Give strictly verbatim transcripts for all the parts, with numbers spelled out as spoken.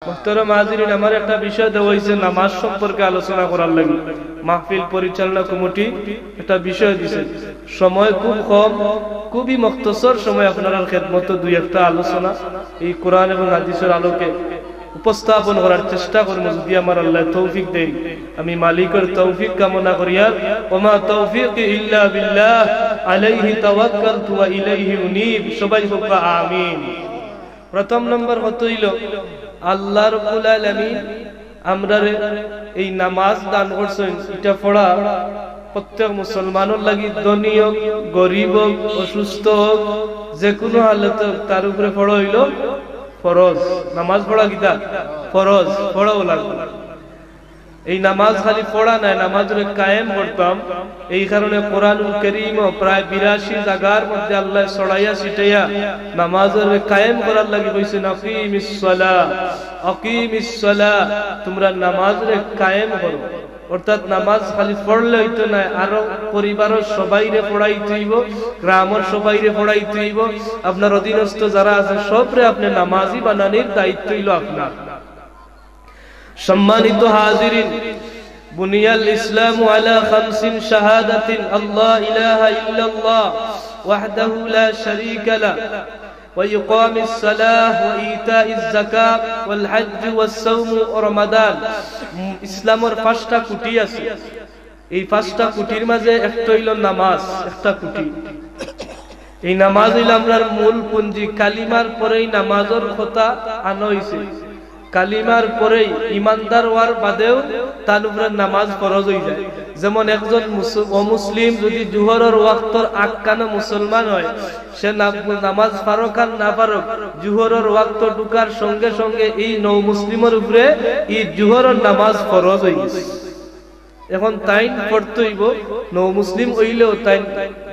মুহতারাম হাজিরিন, আমার একটা বিষয় দেওয়া অইছে নামাজ সম্পর্কে আলোচনা করার লাগি। মাহফিল পরিচালনা কমিটি একটা বিষয় দিছে, সময় খুব কম, খুবই মুখতসর সময় আপনারার খেদমতো দুই একটা আলোচনা এই কোরআন এবং হাদিসের আলোকে উপস্থাপন করার চেষ্টা করমু, যদি আমার আল্লায় তৌফিক দেইন। আমি মালিকর তৌফিক কামনা করিয়ার, ওমা তৌফিকি ইল্লা বিল্লাহ, আলাইহি তাওয়াক্কালতু ওয়া ইলাইহি উনীব। সবাই কউক্কা আমিন। প্রথম নম্বর কথা অইলো, আল্লাহ রাব্বুল আলামিন আমরারে এই নামাজ দান করছইন, ইটা পড়া প্রত্যেক মুসলমানর লাগি, ধনী অউক, গরিব অউক, অসুস্থ অউক, যেকুনু হালত অউক, তার উপরে পড়া অইলো ফরজ। নামাজ পড়া কিতা? ফরজ। পড়াও লাগবো। এই নামাজ খালি পড়া নায়, নামাজরে কায়েম করতাম। এই কারণে কোরআনুল করিমও প্রায় বিরাশি জাগার মধ্যে আল্লায় ছড়াইয়া ছিটাইয়া নামাজরে কায়েম করার লাগি কইছইন, "আকিমিস সালাহ, আকিমিস সালাহ, তুমরা নামাজরে কায়েম করো।" অর্থাৎ নামাজ খালি পড়লে অইতো নায়, আরো পরিবারর সবাইরে পড়াইতে অইবো, গ্রামর সবাইরে পড়াইতে অইবো, আপনার অধীনস্থ যারা আছে সবরে আপনে নামাজি বানানির দায়িত্ব অইলো আপনার। সম্মানিত হাজিরিন, বুনিয়াল ইসলামু আলা খামসিন শাহাদাতিন, আল্লা ইলাহা ইল্লাল্লাহ ওয়াহদাহু লা শারীকা লাহ, ওয়া ইকামিস সালাহ, ওয়া ইতাইজ যাকাত, ওয়াল হজ্জ, ওয়াস সাওম, ওয়া রমাদান। উম, ইসলামর পাঁচটা খুঁটি আছে। এই পাঁচটা খুঁটির মাঝে একটা অইলো নামাজ, একটা খুঁটি। এই নামাজ অইলো আমরার মূল পুঞ্জি। কালিমার পরেই নামাজর কথা আনা অইছে। কালিমার পরেই ইমানদার অওয়ার বাদেউ তান উপরে নামাজ ফরজ অইযায়। যেমন একজন মুস-, অমুসলিম যদি জুহরর ওয়াক্তর আগখানো মুসলমান অয়, সে না-, নামাজ পারউক আর না পারউক, জুহরর ওয়াক্ত ঢুকার সঙ্গে সঙ্গে এই নও মুসলিমর উপরে ই জুহরর নামাজ ফরজ অইগেছে। এখন তাইন পড়তে অইবো, নও মুসলিম অইলেও তাইন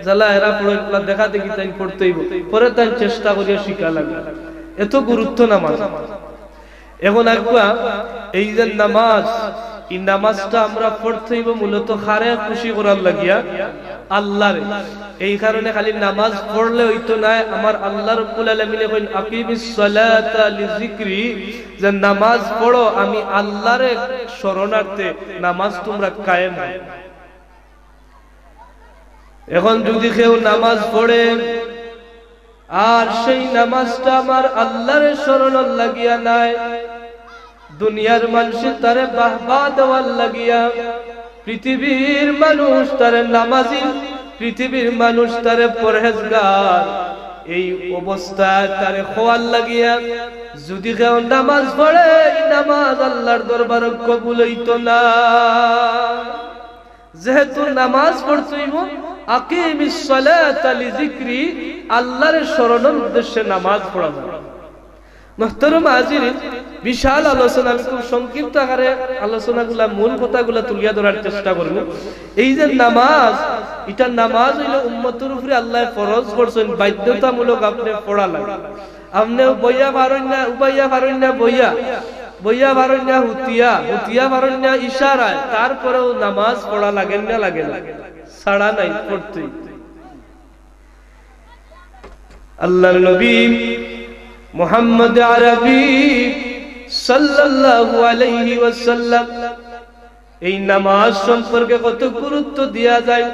জ্বালা এরা পড়ইন, দেখা দেখি তাইন পড়তে অইবো, পরে তাইন চেষ্টা করিয়া শিখা লাগবো। এত গুরুত্ব নামাজ। এখন আগুয়া এই যে নামাজ, ই নামাজটা আমরা পড়তে অইবো মূলত কারে খুশি করার লাগিয়া? আল্লারে। এই কারণে খালি নামাজ পড়লে অইতো নায়, আমার আল্লা রাব্বুল আলামিনে কইন, "আকিমিস সালাতা লিযিকরি", যে নামাজ পড়ো আমি আল্লারে স্মরণার্থে, নামাজ তুমরা কায়েম করো। এখন যদি কেউ নামাজ পড়ে আর সেই নামাজটা আমার আল্লারে স্মরণর লাগিয়া নায়, দুনিয়ার মানষে তারে বাহবা দেওয়ার লাগিয়া, পৃথিবীর মানুষ তারে নামাজি, পৃথিবীর মানুষ তারে পরহেজগার, এই অবস্থায় তারে কওয়ার লাগিয়া যদি কেউ নামাজ পড়ে, এই নামাজ আল্লার দরবারো কবুল অইতো না। যেহেতু নামাজ পড়তে অইবো, আকিমিস সালাতা লিযিকরি, আল্লারে স্মরণর উদ্দেশ্যে নামাজ পড়া যায়। মুহতারাম হাজিরিন, বিশাল আলোচনা, আমি খুব সংক্ষিপ্ত আকারে আলোচনাগুলা, মূল কথাগুলা তুলিয়া ধরার চেষ্টা করমু। এই যে নামাজ, ইটা নামাজ অইলো উম্মতর উপরে আল্লায় ফরজ করছইন, বাধ্যতামূলক আপনে পড়া লাগে। আপনে বইয়া পারইন না, উবাইয়া পারইন না, বইয়া, বইয়া পারইন না, হুতিয়া, হুতিয়া পারইন না, ইশারায়, তারপরেও নামাজ পড়া লাগে না, লাগে না, ছাড়া নাই, পড়তেই। আল্লার নবী মুহাম্মদ আরবি সাল্লাল্লাহু আলাইহি ওয়াসাল্লাম এই নামাজ সম্পর্কে কত গুরুত্ব দিয়া যায়।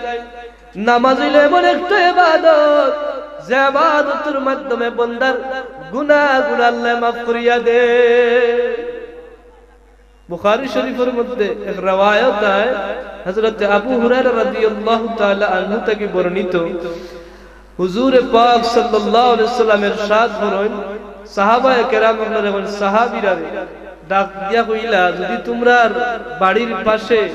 নামাজ অইলো এমন একটা ইবাদত, যে ইবাদতর মাধ্যমে বন্দার গুনাহগুলা আল্লায় মাফ করিয়া দেয়। বুখারী শরীফর মধ্যে এক রেওয়ায়ত আয়, হযরত আবু হুরায়রা রাদিয়াল্লাহু তাআলা আনহু থাকি বর্ণিত, হুজুরে পাক সাল্লাল্লাহু আলাইহি ওয়াসাল্লাম ইরশাদ করইন, সাহাবায়ে কেরাম অকলরে কইন, সাহাবীরারে ডাক দিয়া কইলা, যদি তুমরার বাড়ির পাশে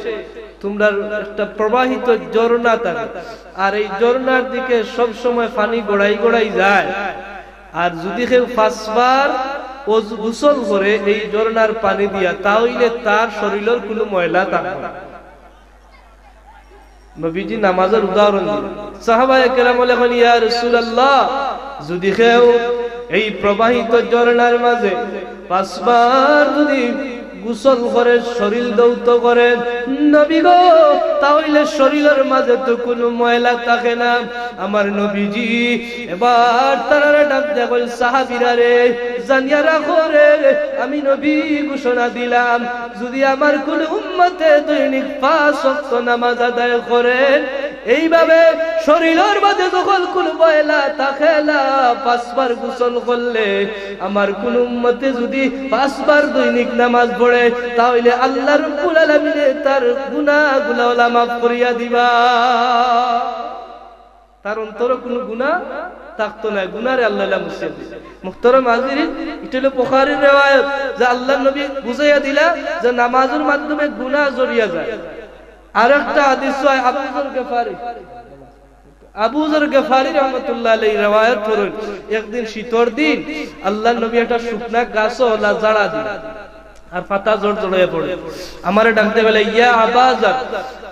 তুমরার একটা প্রবাহিত ঝর্ণা থাকে, আর এই ঝর্ণার দিকে সব সময় পানি গড়াই গড়াই যায়, আর যদি কেউ পাঁচবার অজু গোসল করে এই ঝর্ণার পানি দিয়া, তা অইলে তার শরীলর কুনু ময়লা থাকবো না। নবীজি নামাজর উদাহরণ দিলা। সাহাবায়ে কেরাম অকলে কইন, "ইয়া রাসূলুল্লাহ, যদি কেউ এই প্রবাহিত ঝর্ণার মাঝে পাঁচবার যদি গোসল করে, শরীল ধৌত করে, নবী গো, তা অইলে শরীলর মাঝে তো কুনু ময়লা থাকে না। আমার নবীজি এবার তারারে ডাক দিয়া কইল, সাহাবীরা রে, জানিয়া রাখো রে, আমি নবী ঘোষণা দিলাম, যুদি আমার কুনু উম্মতে দৈনিক পাঁচ ওয়াক্ত নামাজ আদায় করে, এইভাবে শরীলর মাঝে যখন কুনু ময়লা থাকে না, পাঁচবার গোসল করলে, আমার কুনু উম্মতে যুদি পাঁচবার দৈনিক নামাজ পড়ে, তা অইলে আল্লাহ রাব্বুল আলামিনে তার গুনাহগুলা অলা মাফ করিয়া দিবা। তার অন্তরো কুনু গুনাহ থাকতো নায়, গুনাহরে আল্লাহ অলা মুছিয়া দিবা। মুহতারাম হাজিরিন, ইটা অইলো বুখারীর রেওয়ায়াত, যে আল্লাহর নবী বুঝাইয়া দিলা যে নামাজর মাধ্যমে গুনাহ ঝরিয়া যায়। আরেকটা হাদিস অয় আবু যর গিফারি, আবু যর গিফারি রহমতুল্লাহ আলাইহি রেওয়ায়াত করইন, একদিন শীতর দিন আল্লাহর নবী একটা শুকনা গাছো অলা ঝাড়া দিলা, আর পাতা ঝড় ঝড়াইয়া পড়ে। আমারে ডাক দিয়া কইলা, ইয়া আবা যর,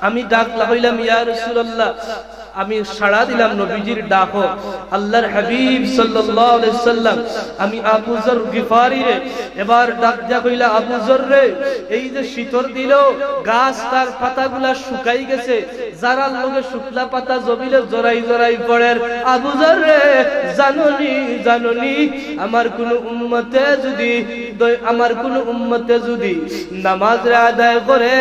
আমি ডাক লাগাইলাম, ইয়া রাসূলুল্লাহ, আমি সাড়া দিলাম নবীজির ডাকো। আল্লাহর হাবিব সাল্লাল্লাহু আলাইহি সাল্লাম, আমি আবু যর গিফারিরে এবার ডাক দিয়া কইলা, আবু যর রে, এই যে শীতর দিনো গাছ তার পাতাগুলা শুকাই গেছে, ঝাড়ার লগে শুকনা পাতা জমিনো ঝরাই ঝরাই পড়ের। আবু যর রে, জানোনি, জানোনি, আমার কুনু উম্মতে যুদি দই-, আমার কুনু উম্মতে যুদি নামাজরে আদায় করে,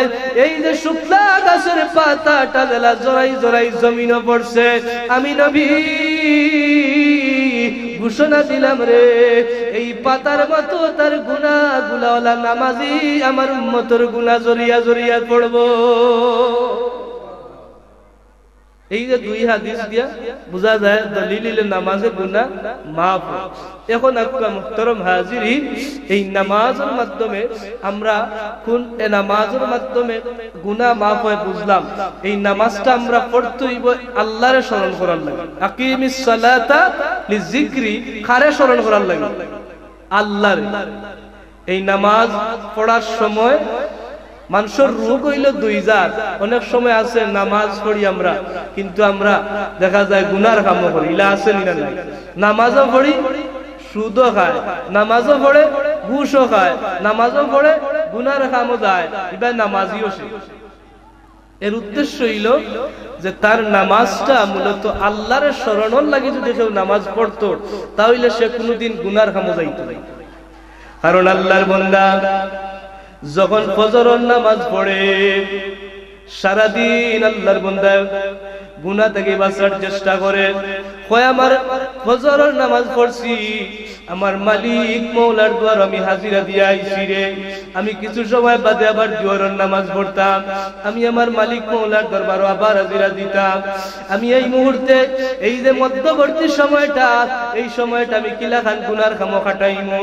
এই যে শুকনা গাছর পাতাটা যেলা ঝরাই ঝরাই জমিনো পড়ছে, আমি নবী ঘোষণা দিলাম রে, এই পাতার মতো তার গুনাহগুলা অলা নামাজি আমার উম্মতর গুনাহ ঝরিয়া ঝরিয়া পড়বো। এই যে দুই হাদিস দিয়া বুঝা যায় দলিল অইলো নামাজে গুনাহ মাফ অয়। এখন আক্কা মুহতারাম হাজিরিন, এই নামাজর মাধ্যমে আমরা কুন, এ নামাজর মাধ্যমে গুনাহ মাফ অয় বুঝলাম। এই নামাজটা আমরা পড়তে অইবো আল্লাহরে স্মরণ করার লাগি। আকিমিস সালাতা লিযিকরি, কারে স্মরণ করার লাগি? আল্লাহরে। এই নামাজ পড়ার সময় মানষর রোগ অইলো দুই জাত। অনেক সময় আছে নামাজ পড়ি আমরা, কিন্তু আমরা দেখা যায় গুনার কামও করি, ইলা আছে নি না নাই? নামাজও পড়ি, সুদও খায়, নামাজও পড়ে, ঘুষও খায়, নামাজও পড়ে, গুনার কামও যায়, ইবা নামাজিও সে। এর উদ্দেশ্য অইলো যে তার নামাজটা মূলত আল্লাহরে স্মরণর লাগি যুদি কেউ নামাজ পড়তো, তা অইলে সে কুনুদিন গুনার কামো যাইতো নায়। কারণ আল্লাহর বান্দা যখন ফজরর নামাজ পড়ে, সারাদিন আল্লাহর বান্দা গুনা থাকি বাঁচার চেষ্টা করে। কয়, আমার ফজরর নামাজ পড়ছি, আমার মালিক মৌলার দুয়ারো আমি হাজিরা দিয়া আইছি রে। আমি কিছু সময় বাদে আবার জোহরর নামাজ পড়তাম, আমি আমার মালিক মৌলার দরবারো আবার হাজিরা দিতাম। আমি এই মুহূর্তে, এই যে মধ্যবর্তী সময়টা, এই সময়টা আমি কিলাখান গুনার কামো কাটাইমু।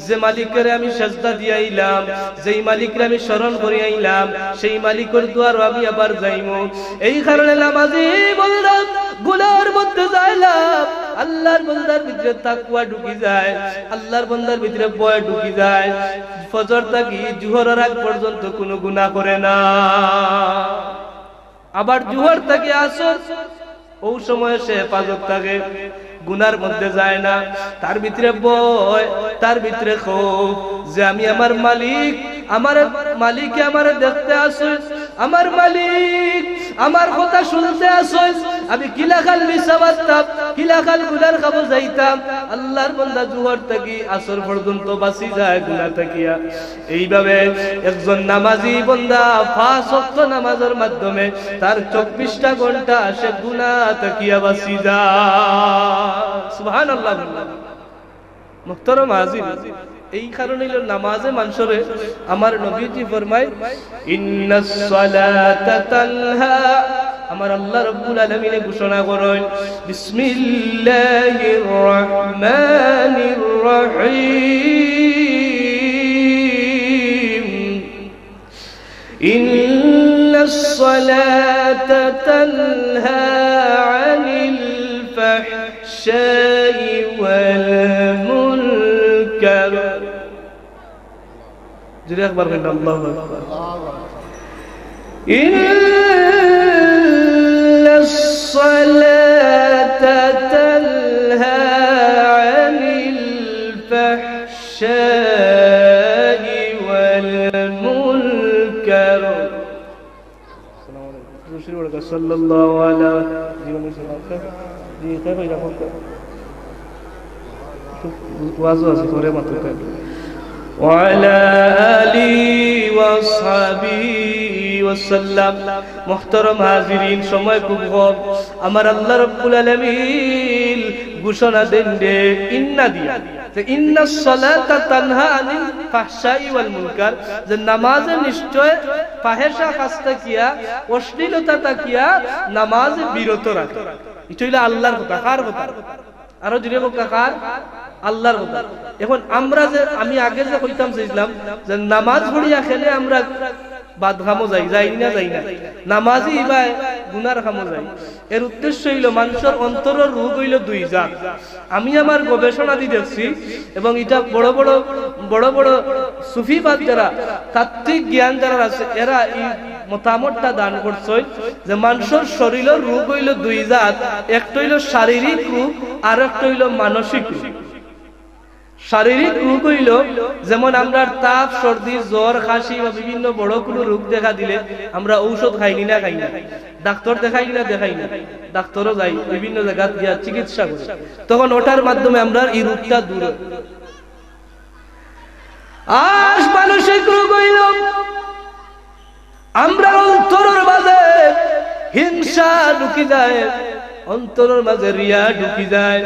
যে মালিকরে আমি সেজদা দিয়া আইলাম, যেই মালিকরে আমি স্মরণ করি আইলাম, সেই মালিকর দুয়ারো আমি আবার যাইমু। এই কারণে নামাজি বললাম, গুনার মধ্যে যাইলাম, আল্লাহর বান্দার ভিতরে তাকওয়া ঢুকি যায়, আল্লাহর বান্দার ভিতরে ভয় ঢুকি যায়। ফজর থাকি জোহরর আগ পর্যন্ত কুনু গুনা করে না। আবার জোহর থাকি আসর, অউ সময় সে হেফাজত থাকে, গুনার মধ্যে যায় না। তার ভিতরে ভয়, তার ভিতরে খৌফ যে আমি আমার মালিক, আমার মালিকে আমারে দেখতে আছইন, আমার মালিক আমার কথা শুনতে আছইন, আমি কিলাখান মিছা মাততাম, কিলাখান গুনার কামো যাইতাম। আল্লাহর বান্দা জোহর থাকি আসর পর্যন্ত বাঁচি যায় গুনা থাকিয়া। এইভাবে একজন নামাজি বান্দা পাঁচ ওয়াক্ত নামাজর মাধ্যমে তার চব্বিশটা ঘন্টা সে গুনা থাকিয়া বাঁচি যায়। সুবহানাল্লাহ। মুহতারাম হাজির, এই কারণে অইলো নামাজে মানষরে, আমার নবীজি ফরমায়, ইন্নাস সালাতা তানহা, আমার আল্লাহ রাব্বুল আলামিনে ঘোষণা করইন, বিসমিল্লাহির রহমানির রহিম। إن الصلاة تنهى عن الفحشاء والمنكر. জোরে একবার কইন, আল্লাহু আকবার। إن الصلاة تنهى عن الفحشاء والمنكر. শুরু করে, সাল্লাল্লাহু আলা, জীবনী শোনাতে, জি, তাই কই রাখো তো। একটু ওয়াজও আছে, পরে মাত্র তাই। ওয়ালা আলি ওয়াসহাবি ওয়াসাল্লাম। মুহতারাম হাজিরিন, সময় খুব কম। আমার আল্লাহ রাব্বুল আলামিন ঘোষণা দেন দে, ইন্না দিয়া, যে ইন্নাস সালাতা তানহা আনিল ফাহশাই ওয়াল মুনকার, যে নামাজে নিশ্চয় ফাহেশা কাজ থাকিয়া, অশ্লীলতা থাকিয়া নামাজ বিরত রাখে। এটা হইলো আল্লাহর কথা। কার কথা? আরো জোরে বলুন, কার? আল্লাহর কথা। এখন আমরা যে, আমি আগে যে কইতাম চাইছিলাম যে নামাজ পড়িয়া খেলে আমরা বাদ কামো যাই, যাই না, যাই না, নামাজি ইবায় গুনার কামো যাই। এর উদ্দেশ্য হইলো মানুষের অন্তরের রোগ হইলো দুই জাত। আমি আমার গবেষণা দি দেখছি, এবং এটা বড় বড়, বড় বড় সুফিবাদ যারা, তাত্ত্বিক জ্ঞান যারা আছে, এরা এই মতামতটা দান করছইন যে মানুষের শরীরের রোগ হইলো দুই জাত, একটা হইলো শারীরিক রোগ, আর একটা হইলো মানসিক রোগ। শারীরিক রোগ হইলো যেমন আমরা তাপ, সর্দি, জ্বর, কাশি বা বিভিন্ন বড় কোনো রোগ দেখা দিলে আমরা ঔষধ খাইনি না খাই না, ডাক্তার দেখাইনি না দেখাই না, ডাক্তারও যাই, বিভিন্ন জায়গাত গিয়া চিকিৎসা করি, তখন ওটার মাধ্যমে আমরা এই রোগটা দূর হয়। আর মানসিক রোগ হইল আমরা অন্তরের মাঝে হিংসা ঢুকি যায়, অন্তরের মাঝে রিয়া ঢুকি যায়,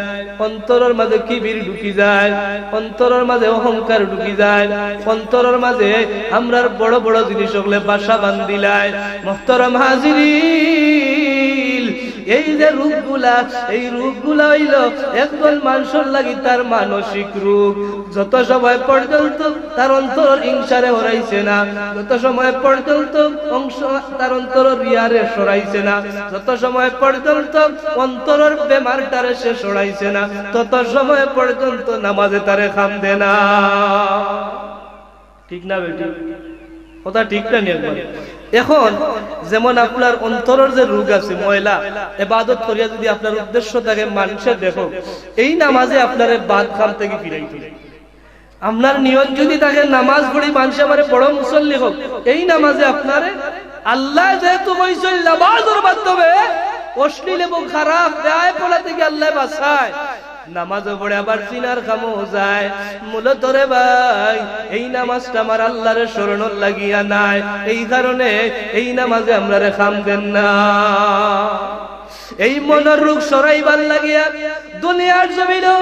অন্তরের মাঝে কিবির ঢুকি যায়, অন্তরের মাঝে অহংকার ঢুকি যায়, অন্তরের মাঝে আমরার বড় বড় জিনিস হকলে বাসা বান্ধিলায়। মোহতরম হাজিরিন, এই যে রোগগুলা, এই রোগগুলা হইল একজন মানুষের লাগি তার মানসিক রোগ। যত সময় পর্যন্ত তার অন্তরের হিংসারে হরাইছে না, যত সময় পর্যন্ত অংশ তার অন্তরের রিয়ারে সরাইছে না, যত সময় পর্যন্ত অন্তরের বেমারটারে সে সরাইছে না, তত সময় পর্যন্ত নামাজে তারে কাম দে না। ঠিক না বেটি? কথা ঠিক না নি একবার? এখন যেমন আপনার অন্তরের যে রোগ আছে, ময়লা, এবাদত করিয়া যদি আপনার উদ্দেশ্য থাকে মানুষে দেখো, এই নামাজে আপনারে বাদ কাম থাকি ফিরাইতো। আপনার নিয়ত যদি থাকে নামাজ পড়ি মানুষে আমারে বড় মুসল্লি হোক, এই নামাজে আপনারে আল্লায় যেহেতু কইছইন নামাজর মাধ্যমে অশ্লীল এবং খারাপ বেয়াপনা থাকি আল্লায় বাঁচায়, নামাজও পড়ে আবার জিনার কামও যায়। মূলত রে ভাই, এই নামাজটা আমার আল্লাহর স্মরণর লাগিয়া নায়, এই কারণে এই নামাজে আমরারে কাম দেন না। এই মনর রোগ সরাইবার লাগিয়া দুনিয়ার জমিনো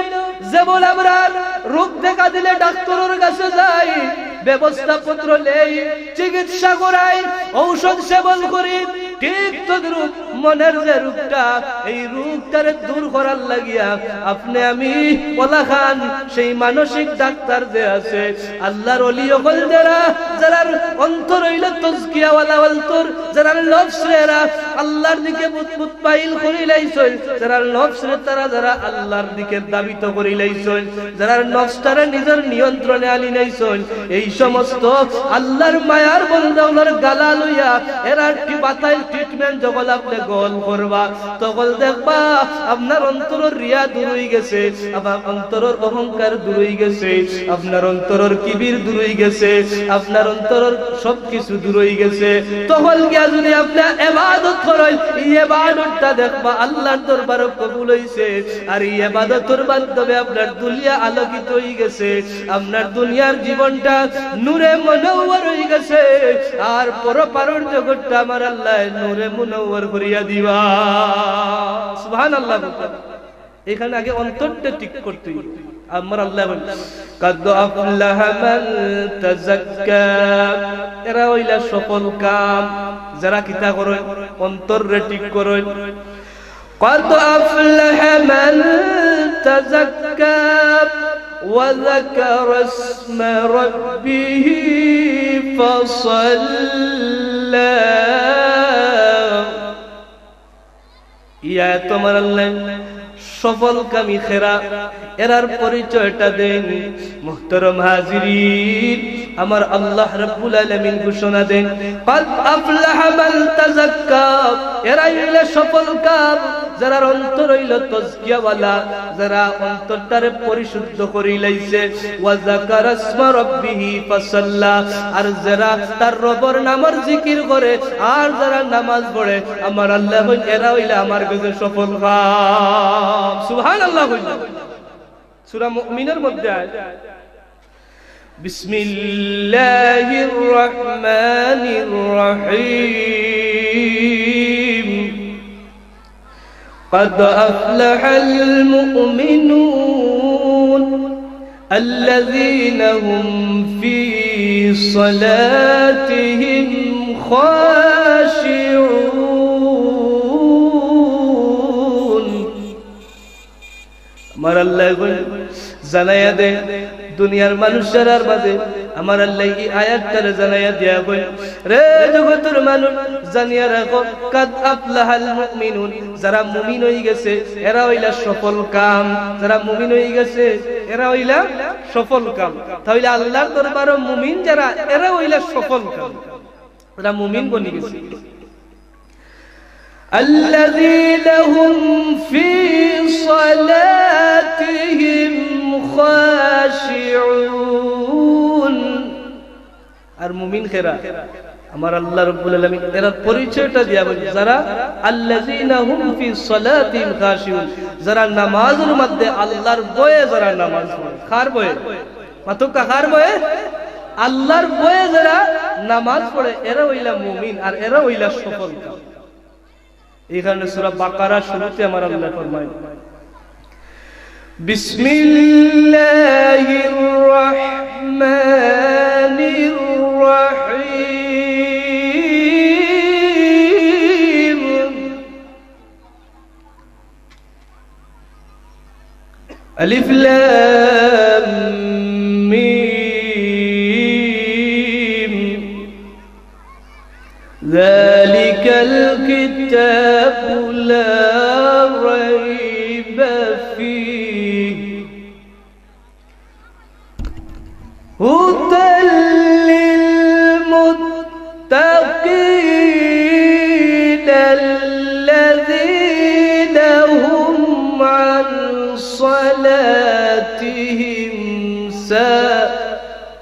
যেমন আমরা রোগ দেখা দিলে ডাক্তারর কাছে যাই, ব্যবস্থাপত্র নেই, চিকিৎসা করাই, ঔষধ সেবন করি, ঠিক তদ্রূপ মনর যে রোগটা, এই রোগটারে দূর করার লাগিয়া আপনে আমি ওলাখান সেই মানসিক ডাক্তার যে আছে, আল্লাহর ওলি অকল যারা, যারার অন্তর হইল তজকিয়াওয়ালা অন্তর, যারার নফসরে এরা আল্লাহর দিকে মুত-, মুতমাইন করিলাইছইন, যারার নফসরে তারা যারা আল্লাহর দিকে ধাবিত করিলাইছইন, যারার নফসটারে নিজর নিয়ন্ত্রণে আনিলাইছইন, এই সমস্ত আল্লাহর মায়ার বন্দা অকলর গালা লইয়া এরা টি-, বাতাইল treatment যখন আপনে গ্রহণ করবা, তখন দেখবা আপনার অন্তরর রিয়া দূর হই গেছে, আপনার অন্তরর অহংকার দূর হই গেছে, আপনার অন্তরর কিবির দূর হই গেছে, আপনার অন্তরর সব কিছু দূর হই গেছে। তখন গিয়া যদি আপনে এবাদত করইন, এই এবাদতটা দেখবা আল্লাহর দরবারো কবুল হইছে, আর এই এবাদতর মাধ্যমে আপনার দুনিয়া আলোকিত হই গেছে, আপনার দুনিয়ার জীবনটা নূরে মুনাওয়ার হই গেছে, আর পরপারর জগৎটা আমার আল্লাহ নূরে মুনাওয়ার করিয়া দিবা। সুবহানাল্লাহ। এখানে আগে অন্তরটা ঠিক করতে হইব। আমার আল্লাহ বলেন, "কাদ আফলাহা মান তাযাক্কা।" এরা হইলা সফল কাম, যারা কিতা করইন, অন্তররে ঠিক করইন। "কাদ আফলাহা মান তাযাক্কা ওয়া যাকারাসমা রাব্বিহি ফাসাল্লা।" ইয়া তোমার আল্লাহ সফল কামী খেরা, এরার পরিচয়টা দেন। মুহতরম হাজিরিন, আমার আল্লাহ রাব্বুল আলামিন ঘোষণা দেন, "কাদ আফলাহা মান তাযাক্কা।" এরাই অইলা সফল কাম, যারার অন্তর অইলো তজকিয়াওয়ালা, যারা অন্তরটারে পরিশুদ্ধ করিলাইছে। "ওয়া যাকারা ইসমা রাব্বিহি ফাসাল্লা।" আর যারা তার রবর নামর জিকির করে, আর যারা নামাজ পড়ে, আমার আল্লায় কইন, এরা অইলা আমার গেছে সফল কাম। সুবহানাল্লাহ কইন। সূরা মুমিনর মধ্যে আয়, বিসমিল্লাহির রহমানির রহিম। قد أفلح المؤمنون الذين هم في صلاتهم خاشعون। আমার আল্লায় কইন, জানাইয়া দেন দুনিয়ার মানুষেরার মাঝে, আমার আল্লায় ই আয়াতটারে জানাইয়া দিয়া কইন, রে জগতর মানুষ, জানিয়া রাখো, কাদ আফলাহাল মুমিনুন, যারা মুমিন অইগেছে, এরা অইলা সফল কাম। যারা মুমিন অইগেছে, এরা অইলা সফল কাম। তাইলে আল্লাহর দরবারো মুমিন যারা, এরা অইলা সফল কাম, যারা মুমিন বনিগেছে। الذين هم في صلاتهم خاشعون। আর মুমিন কেরা? আমার আল্লাহ রাব্বুল আলামিন এরার পরিচয়টা দিয়া বলি, যারা الذين هم في صلاتهم خاشعون, যারা নামাজর মধ্যে আল্লাহর ভয়ে যারা নামাজ পড়ে। কার ভয়ে? মাতউক্কা, কার ভয়ে? আল্লাহর ভয়ে যারা নামাজ পড়ে, এরা অইলা মুমিন, আর এরা অইলা সফল কাম। এই কারণে সূরা বাকারা শুরুতে আমার আল্লায় ফরমায়, বিসমিল্লাহির রহমানির রহিম। الم। ذلك الكتاب لا ريب فيه هدى للمتقين الذين هم عن صلاتهم سا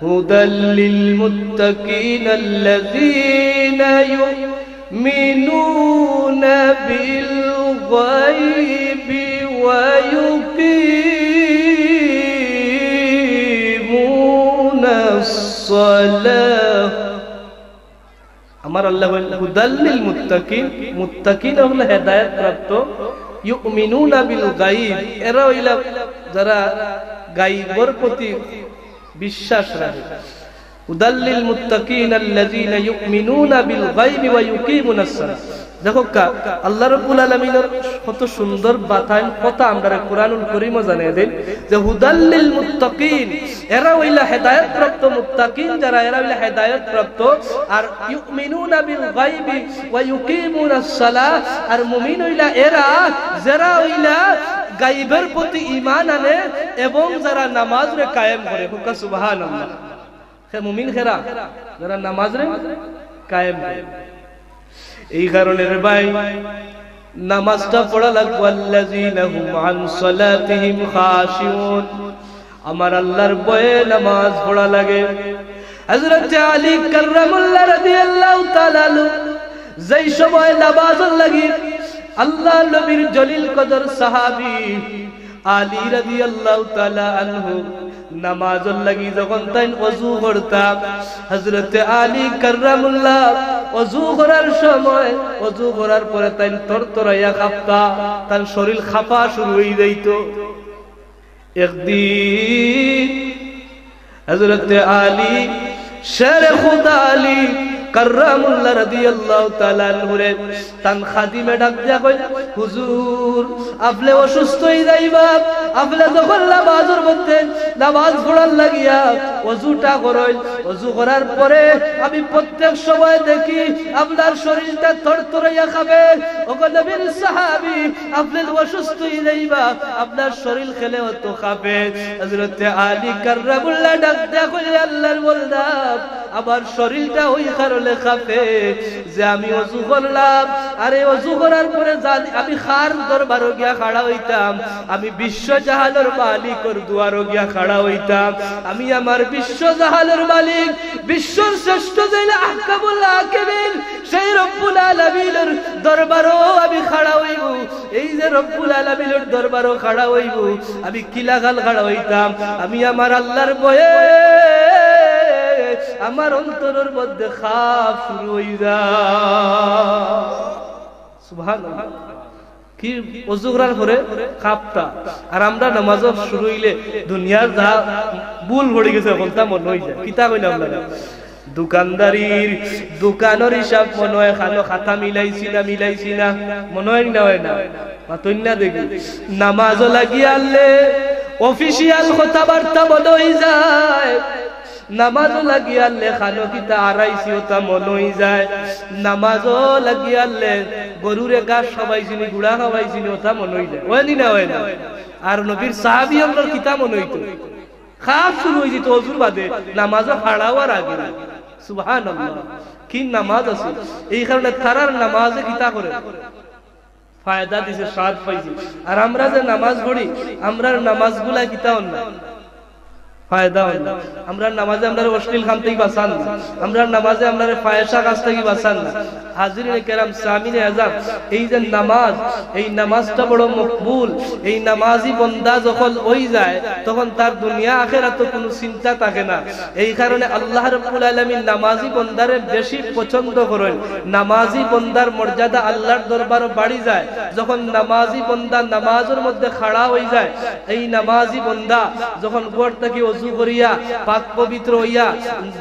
هدى للمتقين الذين يؤمنون بالغيب ويقيمون الصلاة। আমার আল্লায় কইন, হুদাল লিল মুত্তাকিন, মুত্তাকিন অইলা হেদায়েত প্রাপ্ত, ইউমিনুনা বিল গাইব, এরা অইলা যারা গাইবর প্রতি বিশ্বাস রাখে। হুদাল লিল মুত্তাকিন আল্লাযীনা ইউমিনুনা বিল গাইবি ওয়া ইউকিমুনাস সালাহ। দেখউক্কা, আল্লাহ রাব্বুল আলামিনর কত সুন্দর বাতাইন কথা আমরারে কোরআনুল করিমো জানাই দেইন যে হুদাল লিল মুত্তাকিন, এরা অইলা হেদায়েতপ্রাপ্ত মুত্তাকিন যারা, এরা অইলা হেদায়েতপ্রাপ্ত। আর ইউমিনুনা বিল গাইবি ওয়া ইউকিমুনাস সালাহ, আর মুমিন অইলা এরা যারা অইলা গাইবের প্রতি ঈমান আনে এবং যারা নামাজরে কায়েম করে। কউক্কা সুবহানাল্লাহ। হে মুমিন কেরা? যারা নামাজরে কায়েম করে। এই কারণে রে ভাই, নামাজটা পড়া লাগবো। আল্লাযীনা হুম আন সালাতিহিম খাশিউন। আমার আল্লাহর ভয়ে নামাজ পড়া লাগে। হযরতে আলী কাররামুল্লাহ রাদিয়াল্লাহু তাআলা আনহু যেই সময় নামাজর লাগি আল্লাহর নবীর জলিল কদর সাহাবী আলী রাদিয়াল্লাহু তাআলা আনহু নামাজর লাগি যখন তাইন অজু করতা, হযরতে আলী কাররামুল্লাহ অজু করার সময়, অজু করার পরে তাইন তরতরাইয়া কাঁপতা, তান শরীর কাঁপা শুরু অই যাইতো। একদিন হযরতে আলী, শেরে খুদা আলী কাররামুল্লাহ রাদিয়াল্লাহু তাআলা আনহুরে তান খাদিমে ডাক দিয়া কইন, "হুজুর, আপনে অসুস্থ অই যাইবা, আপনে যখন নামাজর মধ্যে নামাজ পড়ার লাগিয়া অজুটা করইন, অজু করার পরে আমি প্রত্যেক সময় দেখি আপনার শরীরটা তরতরাইয়া কাঁপে। ওগো নবীর সাহাবী, আপনে অসুস্থ অই যাইবা, আপনার শরীর কেনে অত কাঁপে। হযরতে আলী কাররামুল্লাহ ডাক দিয়া কইলে, আল্লাহর বন্দা, আমার শরীরটা ওই কারণে কাঁপে যে আমি অজু করলাম, আর এই অজু করার পরে জানি আমি কার দরবারো গিয়া খাড়া অইতাম, আমি বিশ্ব জাহানর মালিকর দুয়ারো গিয়া খাড়া অইতাম, আমি আমার বিশ্ব জাহানর মালিক, বিশ্বর শ্রেষ্ঠ যেইন আহকামুল হাকিমিন, সেই রব্বুল আলামিনর দরবারো আমি খাড়া অইমু। এই যে রব্বুল আলামিনর দরবারো খাড়া অইমু, আমি কিলাখান খাড়া অইতাম, আমি আমার আল্লাহর ভয়ে আমার অন্তরর মধ্যে খাফ শুরু অই যায়। সুবহানাল্লাহ। কি অজু করার পরে খাফটা। আর আমরা নামাজও শুরু অইলে দুনিয়ার যা ভুল পড়ি গেছে, অকলতা মনো অই যায়। কিতা কইলাম না? দোকানদারির, দোকানর হিসাব মনো অয়, খানো খাতা মিলাইছি না, মিলাইছি না, মনো অয় না, অয় না? মাতইন না দেখি। নামাজও লাগিয়া আনলে official কথাবার্তা মনো অই যায়। নামাজও লাগিয়া আনলে খানো কিতা আরাইছি, অতা মনো অই যায়। নামাজও লাগিয়া আনলে গরুরে ঘাস খাওয়াইছি নি, গুড়া খাওয়াইছি নি, অতা মনো অই যায়। অয় নি না, অয় না? আর নবীর সাহাবী অকলর কিতা মনো অইতো? খাফ শুরু অই যাইতো অজুর বাদে, নামাজও খাড়া অওয়ার আগে। সুবহানাল্লাহ। কি নামাজ আছে! এই কারণে তারার নামাজে কিতা করে? ফায়দা দিছে, স্বাদ পাইছে। আর আমরা যে নামাজ পড়ি, আমরার নামাজগুলা কিতা অয় না? ফায়দা অয় না। আমরার নামাজে আমরারে অশ্লীল কাম থাকি বাঁচান না, আমরার নামাজে আমরারে ফাহেশা কাজ থাকি বাঁচান না। হাজিরিনে কেরাম, সামিনে আজাম, এই যে নামাজ, এই নামাজটা বড় মকবুল। এই নামাজি বন্দা যখন অই যায়, তখন তার দুনিয়া আখেরাতো কুনু চিন্তা থাকে না। এই কারণে আল্লাহ রাব্বুল আলামিন নামাজি বন্দারে বেশি পছন্দ করেন। নামাজি বন্দার মর্যাদা আল্লাহর দরবারো বাড়ি যায়। যখন নামাজি বন্দা নামাজর মধ্যে খাড়া অই যায়, এই নামাজি বন্দা যখন ঘর থাকি অজু করিয়া, পাক পবিত্র অইয়া,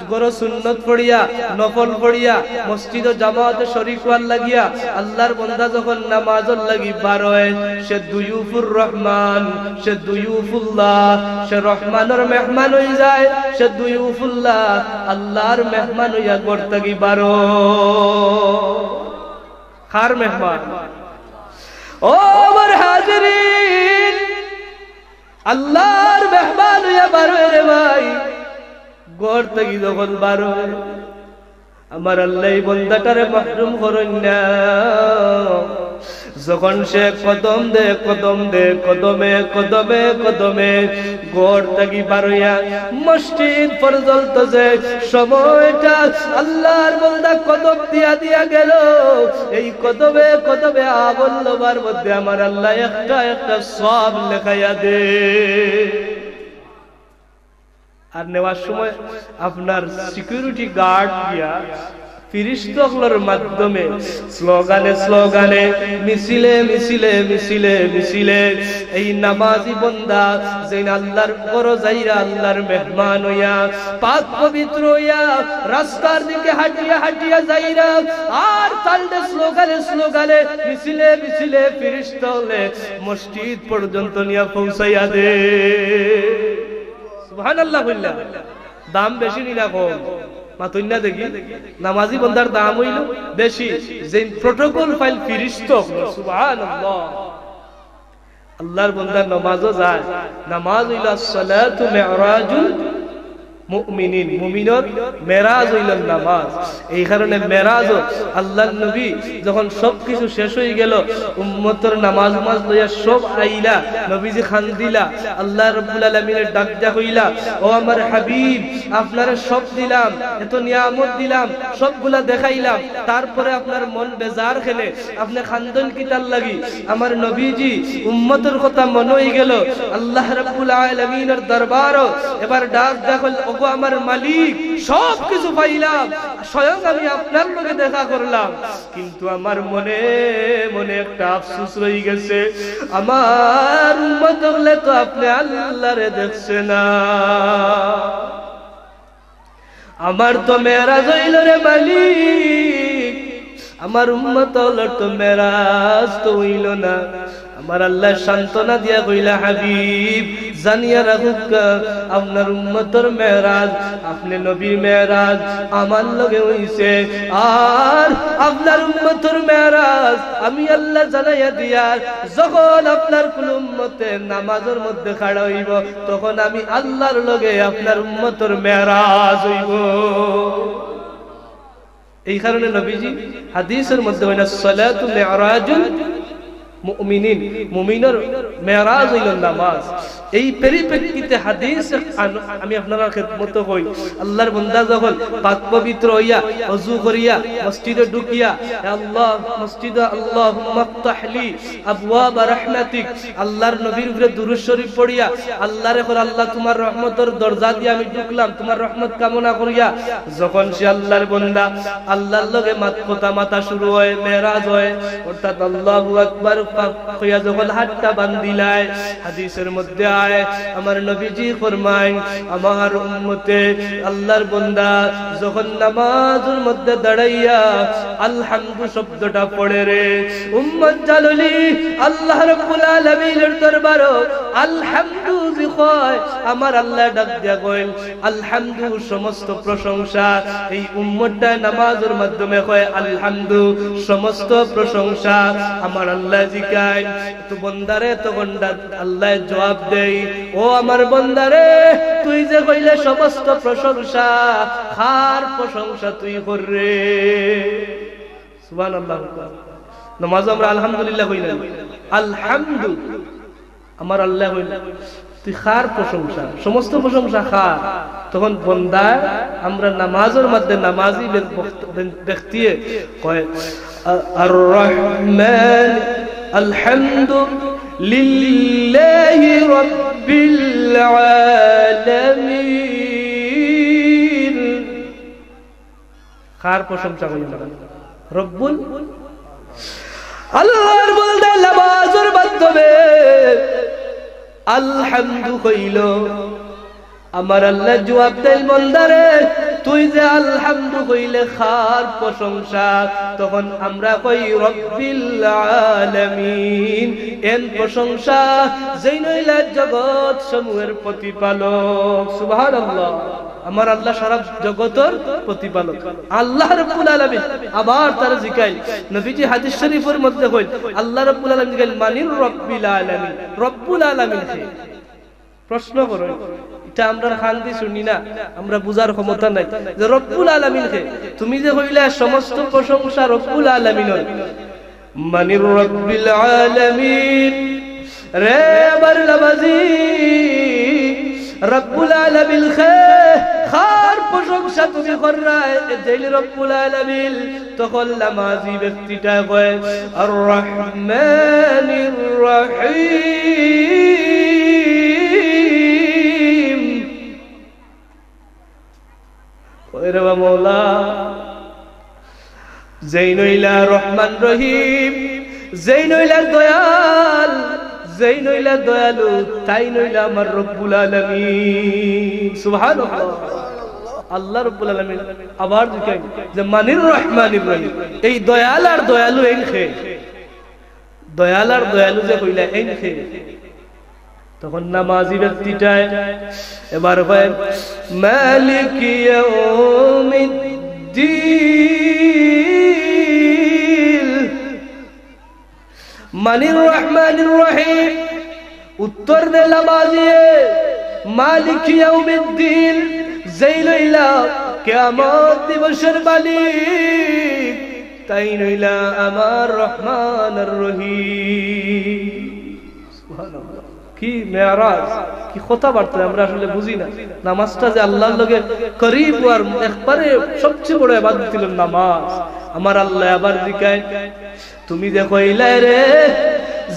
ঘরো সুন্নত পড়িয়া, নফল পড়িয়া, মসজিদো জামাতে শরিক অওয়ার লাগিয়া, আল্লাহর বন্দা যখন নামাজর লাগি বার অয়, সে দুয়ুফুর রহমান, সে দুয়ুফুল্লাহ, সে রহমানর মেহমান অই যায়, সে দুয়ুফুল্লাহ, আল্লাহর মেহমান অইয়া ঘর থাকি বার অয়। কার মেহমান? ও আমার হাজিরিন, আল্লাহর মেহমান অইয়া বার অয় রে ভাই। ঘর থাকি যখন বার অয়, আমার আল্লাহ এই বন্দাটারে মাহরুম করইন না। যখন সে কদম দে, কদম দে, কদমে, কদমে, কদমে, ঘর থাকি বার অইয়া মসজিদ পর্যন্ত যে সময়টা আল্লাহর বন্দা কদম দিয়া দিয়া গেল, এই কদমে, কদমে আমল নামার মধ্যে আমার আল্লাহ একটা একটা সওয়াব লেখাইয়া দে। আর নেওয়ার সময় আপনার সিকিউরিটি গার্ড দিয়া ফিরিস্তা অকলর মাধ্যমে স্লোগানে স্লোগানে, মিছিলে মিছিলে, মিছিলে মিছিলে এই নামাজি বন্দা যেইন আল্লাহর ঘরো যাইরা আল্লাহর মেহমান অইয়া, পাক পবিত্র অইয়া, রাস্তার দিকে হাঁটিয়া হাঁটিয়া যাইরা, আর তালডে স্লোগানে স্লোগানে, মিছিলে মিছিলে ফিরিস্তা অকলে মসজিদ পর্যন্ত নিয়া পৌঁছাইয়া দে। সুবহানাল্লাহ কইলা। দাম বেশি নি না কম? মাতইন না দেখি। নামাজি বন্দার দাম অইলো বেশি, যেইন প্রোটোকল ফাইল ফিরিস্তা অকল। সুবহানাল্লাহ। আল্লাহর বন্দা নামাজও যায়। নামাজ অইলো আসসালাতু মেরাজুল মুমিনিন, মুমিনর মেরাজ অইলো নামাজ। এই কারণে মেরাজও আল্লাহর নবী যখন সব কিছু শেষ অই গেল, উম্মতর নামাজ নামাজ লইয়া সব আইলা, নবীজি কান্দিলা, আল্লাহ রাব্বুল আলামিনে ডাক দিয়া কইলা, "ও আমার হাবিব, আপনারে সব দিলাম, এত নিয়ামত দিলাম, সবগুলা দেখাইলাম, তারপরে আপনার মন বেজার কেনে, আপনে কান্দইন কিতার লাগি?" আমার নবীজি উম্মতর কথা মনো অই গেল, আল্লাহ রাব্বুল আলামিনর দরবারও এবার ডাক দিয়া কইলা, "ওগো আমার মালিক, সব কিছু পাইলাম, স্বয়ং আমি আপনার লগে দেখা করলাম, কিন্তু আমার মনে মনে একটা আফসোস রই গেছে, আমার উম্মত অকলে তো আপনে আল্লাহরে দেখছে না। আমার তো মেরাজ অইলো রে মালিক, আমার উম্মত অকলর তো মেরাজ তো অইলো না।" আমার আল্লায় সান্ত্বনা দিয়া কইলা, হাবিব, জানিয়া রাখউক্কা, আপনার উম্মতর মেরাজ, আপনে নবীর মেরাজ আমার লগে অইছে, আর আপনার উম্মতর মেরাজ আমি আল্লায় জানাইয়া দিয়ার, যখন আপনার কুনু উম্মতে নামাজর মধ্যে খাড়া অইবো, তখন আমি আল্লার লগে আপনার উম্মতর মেরাজ অইবো। এই কারণে নবীজি হাদিসর মধ্যে কইলা, "সালাতু মিরাজুল মুমিনিন", মুমিনর মেরাজ অইলো নামাজ। এই পরিপ্রেক্ষিতে হাদিস আন-, আমি আপনারার খেদমতো কই, আল্লার বন্দা যখন পাক পবিত্র অইয়া, অজু করিয়া, মসজিদো ঢুকিয়া, "হে আল্লাহ, মসজিদো আল্লাহুম্মা ইফতাহ লি আবওয়াবা রাহমাতিক", আল্লার নবীর উপরে দুরূদ শরীফ পড়িয়া আল্লারে কর, "আল্লাহ, তুমার রহমতর দরজা দিয়া আমি ঢুকলাম, তুমার রহমত কামনা করিয়া।" যখন সে আল্লার বন্দা আল্লার লগে মাত-, কথা মাতা শুরু অয়, মেরাজ অয়, অর্থাৎ আল্লাহু আকবার পা-, কইয়া যখন হাতটা বান্ধিলায়, হাদিসর মধ্যে আয়, আমার নবীজি ফরমাইন, আমার উম্মতে, আল্লার বন্দা যখন নামাজর মধ্যে দাঁড়াইয়া আলহামদু শব্দটা পড়ে রে, উম্মত জানলি, আল্লাহ রাব্বুল আলামিনর দরবারো আলহামদু যে কয়, আমার আল্লায় ডাক দিয়া কইন, "আলহামদু, সমস্ত প্রশংসা।" এই উম্মতটা নামাজর মাধ্যমে কয়, "আলহামদু, সমস্ত প্রশংসা।" আমার আল্লায় জিকাইন, তো বন্দারে তখন ডাক-, আল্লায় জবাব দেই, "ও আমার বন্দারে, তুই যে কইলে সমস্ত প্রশংসা, কার প্রশংসা তুই কররে?" সুবহানাল্লাহ। নামাজো আমরা আলহামদুলিল্লাহ কই না? আলহামদু। আমার আল্লায় কইন, "তুই কার প্রশংসা? সমস্ত প্রশংসা কার?" তখন বন্দা, আমরা নামাজর মধ্যে নামাজি ব্যক-, ব্যক্ত-, ব্যক্তিয়ে কয়, "আ-, আর রহমান, আলহামদু লিল্লাহি রাব্বিল আলামিন।" কার প্রশংসা কইন? রব্বুল। আল্লার বন্দা নামাজর মাধ্যমে আলহামদু কইলো। আমার আল্লায় জবাব দেইন, "বন্দারে, তুই যে আলহামদু কইলে কার প্রশংসা?" তখন আমরা কই, "রব্বিল আলামিন।" এন প্রশংসা যেইন অইলা জগৎ সমূহের প্রতিপালক। সুবহানাল্লাহ। আমার আল্লাহ সারা জগতর প্রতিপালক। আল্লাহ রাব্বুল আলামিন আবার তারে জিকাইন, নবীজি হাদিস শরীফর মধ্যে কইন, আল্লাহ রাব্বুল আলামিন জিকাইন, "মানির রব্বিল আলামিন?" রব্বুল আলামিন কে? প্রশ্ন করইন। ইটা আমরার কান দি শুনি না, আমরা বুঝার ক্ষমতা নাই যে রব্বুল আলামিন কে। তুমি যে কইলা সমস্ত প্রশংসা রব্বুল আলামিনর, মানির রব্বিল আলামিন? রে আমার নামাজি, রব্বুল আলামিন কে, কার প্রশংসা তুমি কররায়? এ যেইন রব্বুল আলামিন। তখন নামাজি ব্যক্তিটা কয়, "আর রহমানির রহিম।" ওই রে বা মৌলা, যেইন অইলা রহমান রহিম, যেইন অইলা দয়াল, যেইন অইলা দয়ালু, তাইন অইলা আমার রব্বুল আলামিন। সুবহানাল্লাহ। আল্লাহ রব্বুল আলামিন আবার জিকাইন যে, "মানির রহমানির রহিম?" এই দয়াল আর দয়ালু এইন কে? দয়াল আর দয়ালু যে কইলা এইন কে? তখন নামাজি ব্যক্তিটায় এবার কয়, "মালিকি ইয়াউমিদ্দিন।" মানির রহমানির রহিম? উত্তর দে নামাজিয়ে, "মালিকি ইয়াউমিদ্দিন", যেইন অইলা কিয়ামত দিবসর মালিক, তাইন অইলা আমার রহমান আর রহিম। সুবহানাল্লাহ। কি মেরাজ, কি কথাবার্তা আমরা আসলে বুঝি না। নামাজটা যে আল্লাহর লগে করিব অওয়ার একবারে সবচেয়ে বড় ইবাদত অইলো নামাজ। আমার আল্লায় আবার জিকাইন, "তুমি যে কইলায় রে,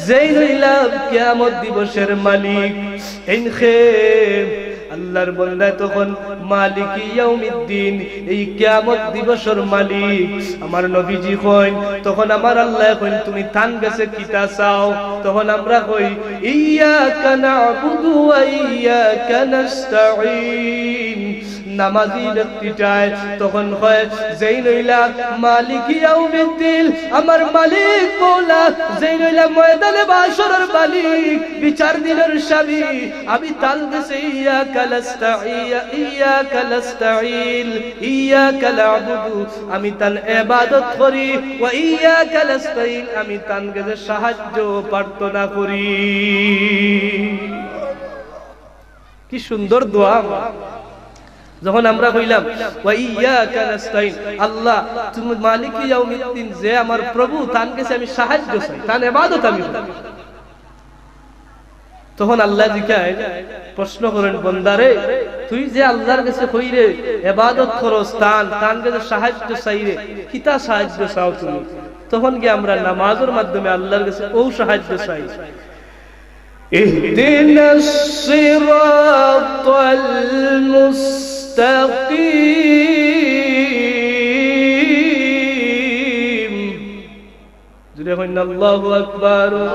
যেইন অইলা কিয়ামত দিবসর মালিক, এইন কে?" আল্লাহর বন্দায় তখন মালিকি ইয়াউমিদ্দিন, এই কিয়ামত দিবসর মালিক, আমার নবীজি কইন, তখন আমার আল্লায় কইন, "তুমি তান গেছে কিতা চাও?" তখন আমরা কই, "ইয়াকা না'বুদু ওয়া ইয়াকা নাস্তা'ইন।" নামাজি ব্যক্তিটায় তখন কয়, যেইন অইলা মালিকি ইয়াউমিদ্দিন, আমার মালিক মওলা, যেইন অইলা ময়দানে মাহশরর মালিক, বিচার দিনর স্বামী, আমি তান গেছে ইয়াকা নাস্তাইন, ইয়া-, ইয়াকা নাস্তাইন, ইয়াকা না'বুদু, আমি তান ইবাদত করি, ওয়া ইয়াকা নাস্তাইন, আমি তান গেছে সাহায্য প্রার্থনা করি। কি সুন্দর দোয়া। যখন আমরা কইলাম, "ওয়া ইয়াকা নাস্তাইন", আল্লাহ, তুমি মালিকি ইয়াউমিদ্দিন, যে আমার প্রভু, তান গেছে আমি সাহায্য চাই, তান ইবাদত আমি করি। তখন আল্লায় জিকাইন, প্রশ্ন করইন, "বন্দারে, তুই যে আল্লাহর গেছে কইরে ইবাদত করস, তান, তান গেছে সাহায্য চাইরে, কিতা সাহায্য চাও তুমি?" তখন গিয়া আমরা নামাজর মাধ্যমে আল্লাহর গেছে অউ সাহায্য চাই। اهدنا الصراط المستقيم. জোরে কইন না, আল্লাহু আকবার।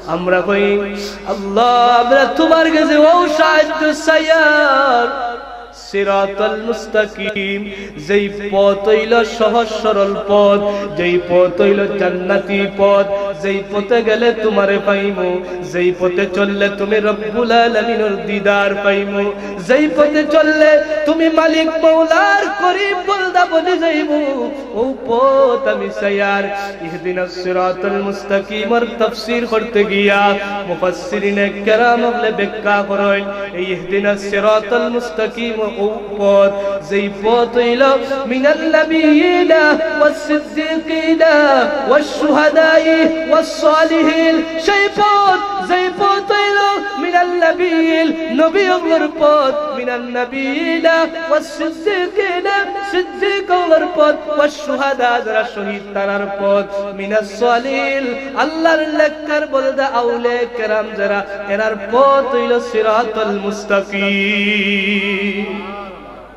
আমরা কই, "আল্লাহ, আমরা তুমার গেছে অউ সাহায্য চাইয়ার, সিরাতাল মুস্তাকিম, যেই পথ অইলো সহজ সরল পথ, যেই পথ অইলো জান্নাতি পথ, যেই পথে গেলে তুমারে পাইমু, যেই পথে চললে তুমি রব্বুল আলামিনর দিদার পাইমু, যেই পথে চললে তুমি মালিক মওলার করিব বন্দা বনি যাইমু, অউ পথ আমি চাইয়ার।" ইহদিনাস সিরাতাল মুস্তাকিমর তাফসীর করতে গিয়া মুফাসসিরিনে কেরাম অকলে ব্যাখ্যা করইন, এই ইহদিনাস সিরাতাল মুস্তাকিম অউ পথ, যেই পথ অইলো মিনান নাবিয়্যিনা ওয়াস সিদ্দিকিনা ওয়াশ শুহাদাই ওয়াস সালিহিন, সেই পথ, যেই পথ অইলো মিনান নাবিয়্যিন, নবী অকলর পথ, মিনান নাবিয়্যিনা ওয়াস সিদ্দিকিনা, সিদ্দিক অকলর পথ, ওয়াশ শুহাদা, যারা শহীদ তারার পথ, মিনাস সালিহিন, আল্লাহর নেককার বন্দা আউলিয়া কেরাম যারা, এরার পথ অইলো সিরাতাল মুস্তাকিম।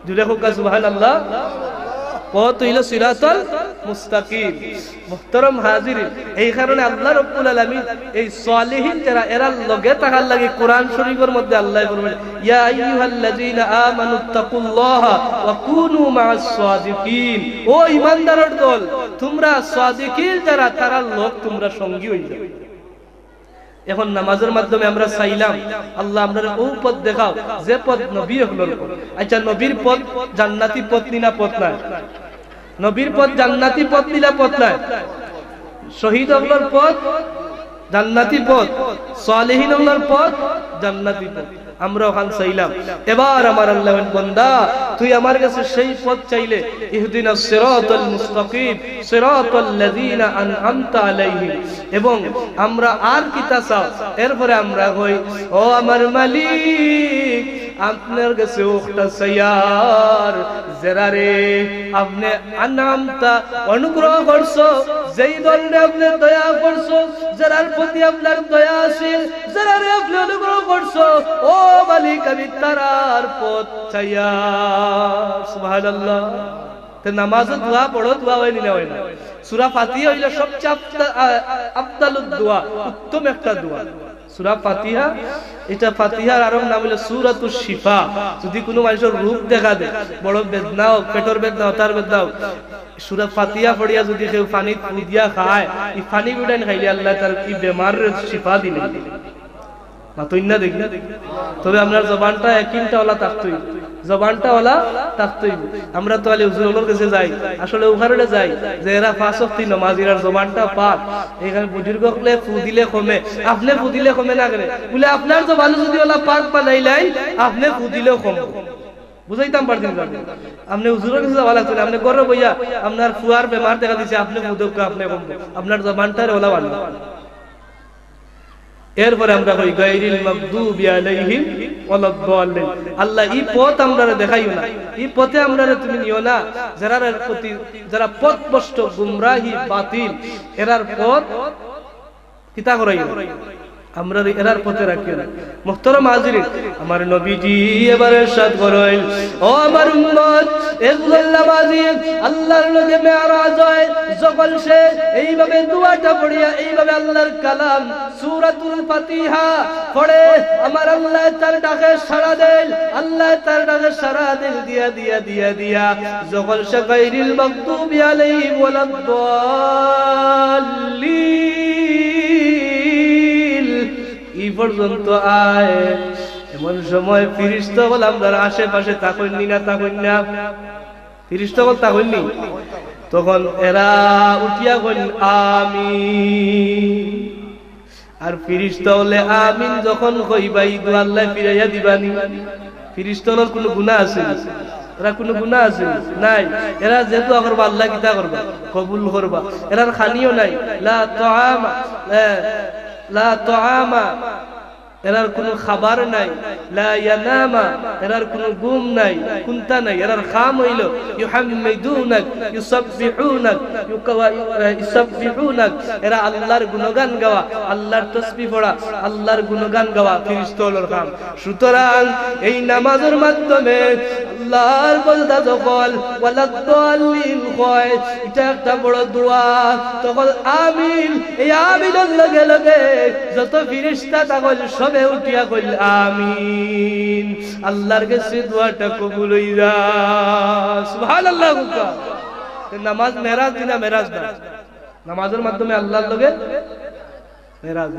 জোরে কউক্কা সুবহানাল্লাহ। পথ অইলো সিরাতাল মুস্তাকিম। মুহতারাম হাজিরিন, এই কারণে আল্লাহ রব্বুল আলামিন এই সালিহিন যারা, এরার লগে থাকার লাগি কোরআন শরীফর মধ্যে আল্লায় ফরমাইন, "ইয়া আইয়ুহাল্লাযীনা আমানুত্তাকুল্লাহা ওয়া কুনু মাআস সাদিকিন।" ও ঈমানদারর দল, তুমরা সাদিকিন যারা, তারার লগ তুমরা সঙ্গী অইযাও। এখন নামাজর মাধ্যমে আমরা চাইলাম, "আল্লাহ, আমরারে অউ পথ দেখাও, যে পথ নবী অকলর পথ।" আচ্ছা, নবীর পথ জান্নাতি পথ নি না পথ নায়? নবীর পথ জান্নাতি পথ নি না পথ নায়? শহীদ অকলর পথ জান্নাতি পথ, সালিহিন অকলর পথ জান্নাতি পথ। আমরা অখান চাইলাম। এবার আমার আল্লায় কইন, "বন্দা, তুই আমার গেছে সেই পথ চাইলে, ইহদিনাস সিরাতাল মুস্তাকিম, সিরাতাল্লাযীনা আনআমতা আলাইহিম।" এবং আমরা আর কিতা চাও? এরপরে আমরা কই, "ও আমার মালিক, আপনার গেছে অউকটা চাইয়ার, যেরারে আপনে আনআমতা, অনুগ্রহ করছো, যেই দলরে আপনে দয়া করছো, যেরার প্রতি আপনার দয়া আছিল, যেরারে আপনে অনুগ্রহ করছো, ও মালিক, আমি তারার পথ চাইয়ার।" সুবহানাল্লাহ। তে নামাজো দোয়া বড় দোয়া অয় নি না অয় না? সূরা ফাতিহা অইলো সবচেয়ে আফদা-, আ-, আফদালুদ দোয়া, উত্তম একটা দোয়া। সূরা ফাতিহা, ইটা ফাতিহার আরক নাম অইলো সূরাতুশ শিফা। যুদি কুনু মানষর রোগ দেখা দেয়, বড় বেদনা অউক, পেটর বেদনা, মাথার বেদনা অউক, সূরা ফাতিহা পড়িয়া যুদি কেউ পানিত ফু দিয়া খায়, ই পানি গুটাইন খাইলে আল্লায় তার ই বেমাররে শিফা দিলে। মাতইন না দেখি। তবে আপনার জবানটা একিনটা অলা থাকতই, জবানটা অলা থাকতই। আমরা তো খালি হুজুর অকলর গেছে যাই, আসলে অউ কারণে যাই যে এরা পাঁচ ওয়াক্ত নমাজি, এরার জবানটা পাক। এইখানে বুজুর্গ অকলে ফু দিলে কমে, আপনে ফু দিলে কমে না কেনে? বুলে আপনার জবান যুদি অলা পাক বানাইলাইন, আপনে ফু দিলেও কমে। বুঝাইতাম পারছি না। আপনে হুজুরর গেছে যাওয়া লাগতো না, আপনে ঘরো বইয়া আপনার ফুয়ার বেমার দেখা দিছে, আপনে ফু দেউক্কা, আপনে কমবো। আপনার জবানটারে অলা বানাও। এরপরে আমরা কই, "গায়রিল মাগদুবি আলাইহিম ওয়ালাদ্দাল্লিন।" আল্লাহ, ই পথ আমরারে দেখাইও না, ই পথে আমরারে তুমি নিও না, যারার প্রতি, যারা পথভ্রষ্ট, গুমরাহি, বাতিল, এরার পথ কিতা করাইও না। আমরা এরার পথে রাখিও না। মুহতারাম হাজিরিন, আমার নবীজি এবার ইরশাদ করইন, ও আমার উম্মত, একজন নামাজি আল্লাহর লগে মেরাজ অয়, যখন সে এইভাবে দোয়াটা পড়িয়া, এইভাবে আল্লাহর কালাম সূরাতুল ফাতিহা পড়ে, আমার আল্লাহ তার ডাকে সাড়া দেন, আল্লাহ তার ডাকে সাড়া দেন, দিয়া, দিয়া, দিয়া, দিয়া, যখন সে গায়রিল মাগদুবি আলাইহিম ওয়ালাদ্দাল্লিন ই পর্যন্ত আয়, এমন সময় ফিরিস্তা অকল আমরার আশেপাশে থাকইন নি না, থাকইন না? ফিরিস্তা অকল থাকইন নি? তখন এরা উঠিয়া কইন, "আমিন।" আর ফিরিস্তা অকলে আমিন যখন কইবা, ই দোয়া আল্লায় ফিরাইয়া দিবা নি? ফিরিস্তা অকলর কুনু গুনা আছে নি? এরার কুনু গুনা আছে নি? নাই। এরা যে দোয়া করবা, আল্লায় কিতা করবা? কবুল করবা। এরার খানিও নাই। লা তাআমা, এ, লা তাআমা, এরার কুনু খাবার নাই। লা ইয়ানামা, এরার কুনু ঘুম নাই, কুন্তা নাই। এরার কাম অইলো ইউহাম্মিদুনাক, ইউসাব্বিহুনাক, ইউকা-, ইউসাব্বিহুনাক। এরা আল্লাহর গুণগান গাওয়া, আল্লাহর তসবিহ পড়া, আল্লাহর গুণগান গাওয়া ফিরিস্তা অকলর কাম। সুতরাং এই নামাজর মাধ্যমে আল্লাহর বন্দা যখন ওয়ালাদ্দাল্লিন কয়, ইটা একটা বড় দোয়া, তখন আমিন, এই আমিনর লগে লগে যত ফিরিস্তা থাকইন সবে উঠিয়া কইল, "আমিন।" আল্লাহর গেছে দোয়াটা কবুল অইযা। সুবহানাল্লাহ। নামাজ মেরাজ নি না মেরাজ না? নামাজর মাধ্যমে আল্লাহর লগে মেরাজ।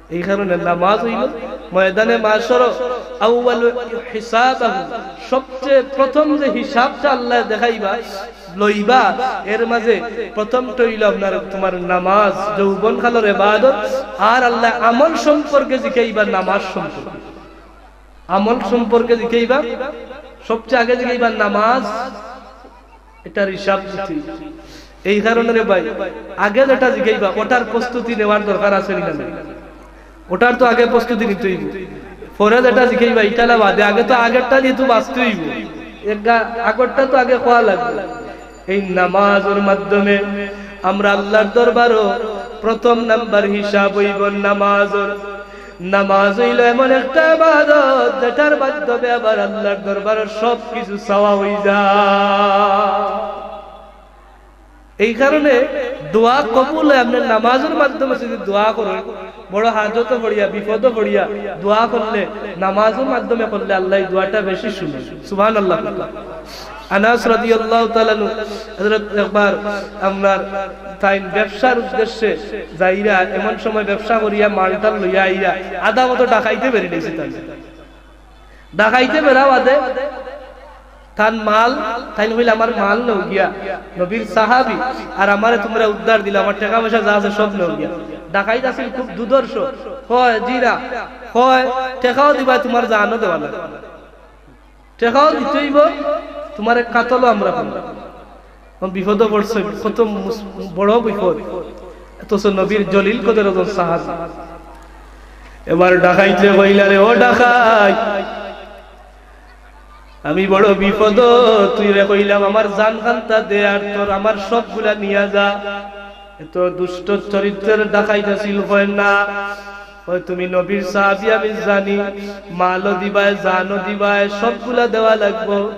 এই কারণে নামাজ অইলো ময়দানে মাশর আউয়ালু হিসাবাহু, সবচেয়ে প্রথম যে হিসাবটা আল্লায় দেখাইবা, লইবা, এর মাঝে প্রথমটা অইলো আপনার, তুমার নামাজ, যৌবনকালর ইবাদত, আর আল্লায় আমল সম্পর্কে জিকাইবা, নামাজ সম্পর্কে। আমল সম্পর্কে জিকাইবা, সবচেয়ে আগে জিকাইবা নামাজ, এটার হিসাব দিতে। এই কারণে রে ভাই, আগে যেটা জিকাইবা, ওটার প্রস্তুতি নেওয়ার দরকার আছে নি না? ওটার তো আগে প্রস্তুতি নিতে অইবো। পরে যেটা জিকাইবা, ইটা না বাদে, আগে তো আগেরটা নিয়া তো বাঁচতে অইবো। এগা-, আগরটা তো আগে কওয়া লাগবো। এই নামাজর মাধ্যমে আমরা আল্লাহর দরবারো প্রথম নাম্বার হিসাব অইবো নামাজর। নামাজ অইলো এমন একটা ইবাদত, যেটার মাধ্যমে আবার আল্লাহর দরবারো সব কিছু চাওয়া অইযায়। এই কারণে দোয়া কবুল অয়। আপনে নামাজর মাধ্যমে যদি দোয়া করইন, বড় হাজতো পড়িয়া, বিপদো পড়িয়া দোয়া করলে, নামাজর মাধ্যমে করলে আল্লায় ই দোয়াটা বেশি শুনইন। সুবহানাল্লাহ। আনাস রাদিয়াল্লাহু তাআলা আনহু, হযরত একবার আপনার তাইন ব্যবসার উদ্দেশ্যে যাইরা, এমন সময় ব্যবসা করিয়া মালটা লইয়া আইয়া আধা মতো ডাকাইতে বেরিলিছে তাইন। ডাকাইতে বেরা বাদে তান মাল, তাইন কইলা, "আমার মাল নেওগিয়া, নবীর সাহাবী, আর আমারে তুমরা উদ্ধার দিলা, আমার টেকা পয়সা যা আছে সব নেওগিয়া।" ডাকাইত আছিল খুব দুর্ধর্ষ। কয়, "জি না।" কয়, "টেকাও দিবায়, তুমার জানও দেওয়া লাগবো। টেকাও দিতে অইবো, তুমারে কাতলও আমরা করমু।" বিপদো পড়ছে, কত মুস-, বড় বিপদ। অথচ নবীর জলিল কদর একজন সাহাবী। এবার ডাকাইতে কইলা, "রে ও ডাকাইত, আমি বড় বিপদো, তুইরে কইলাম আমার জান খান্তা দে, আর তোর আমার সবগুলা নিয়া যা।" এত দুষ্ট চরিত্রের ডাকাইত আছিল, কয় না। কয়, "তুমি নবীর সাহাবী আমি জানি, মালও দিবায়, জানও দিবায়, সবগুলা দেওয়া লাগবো।"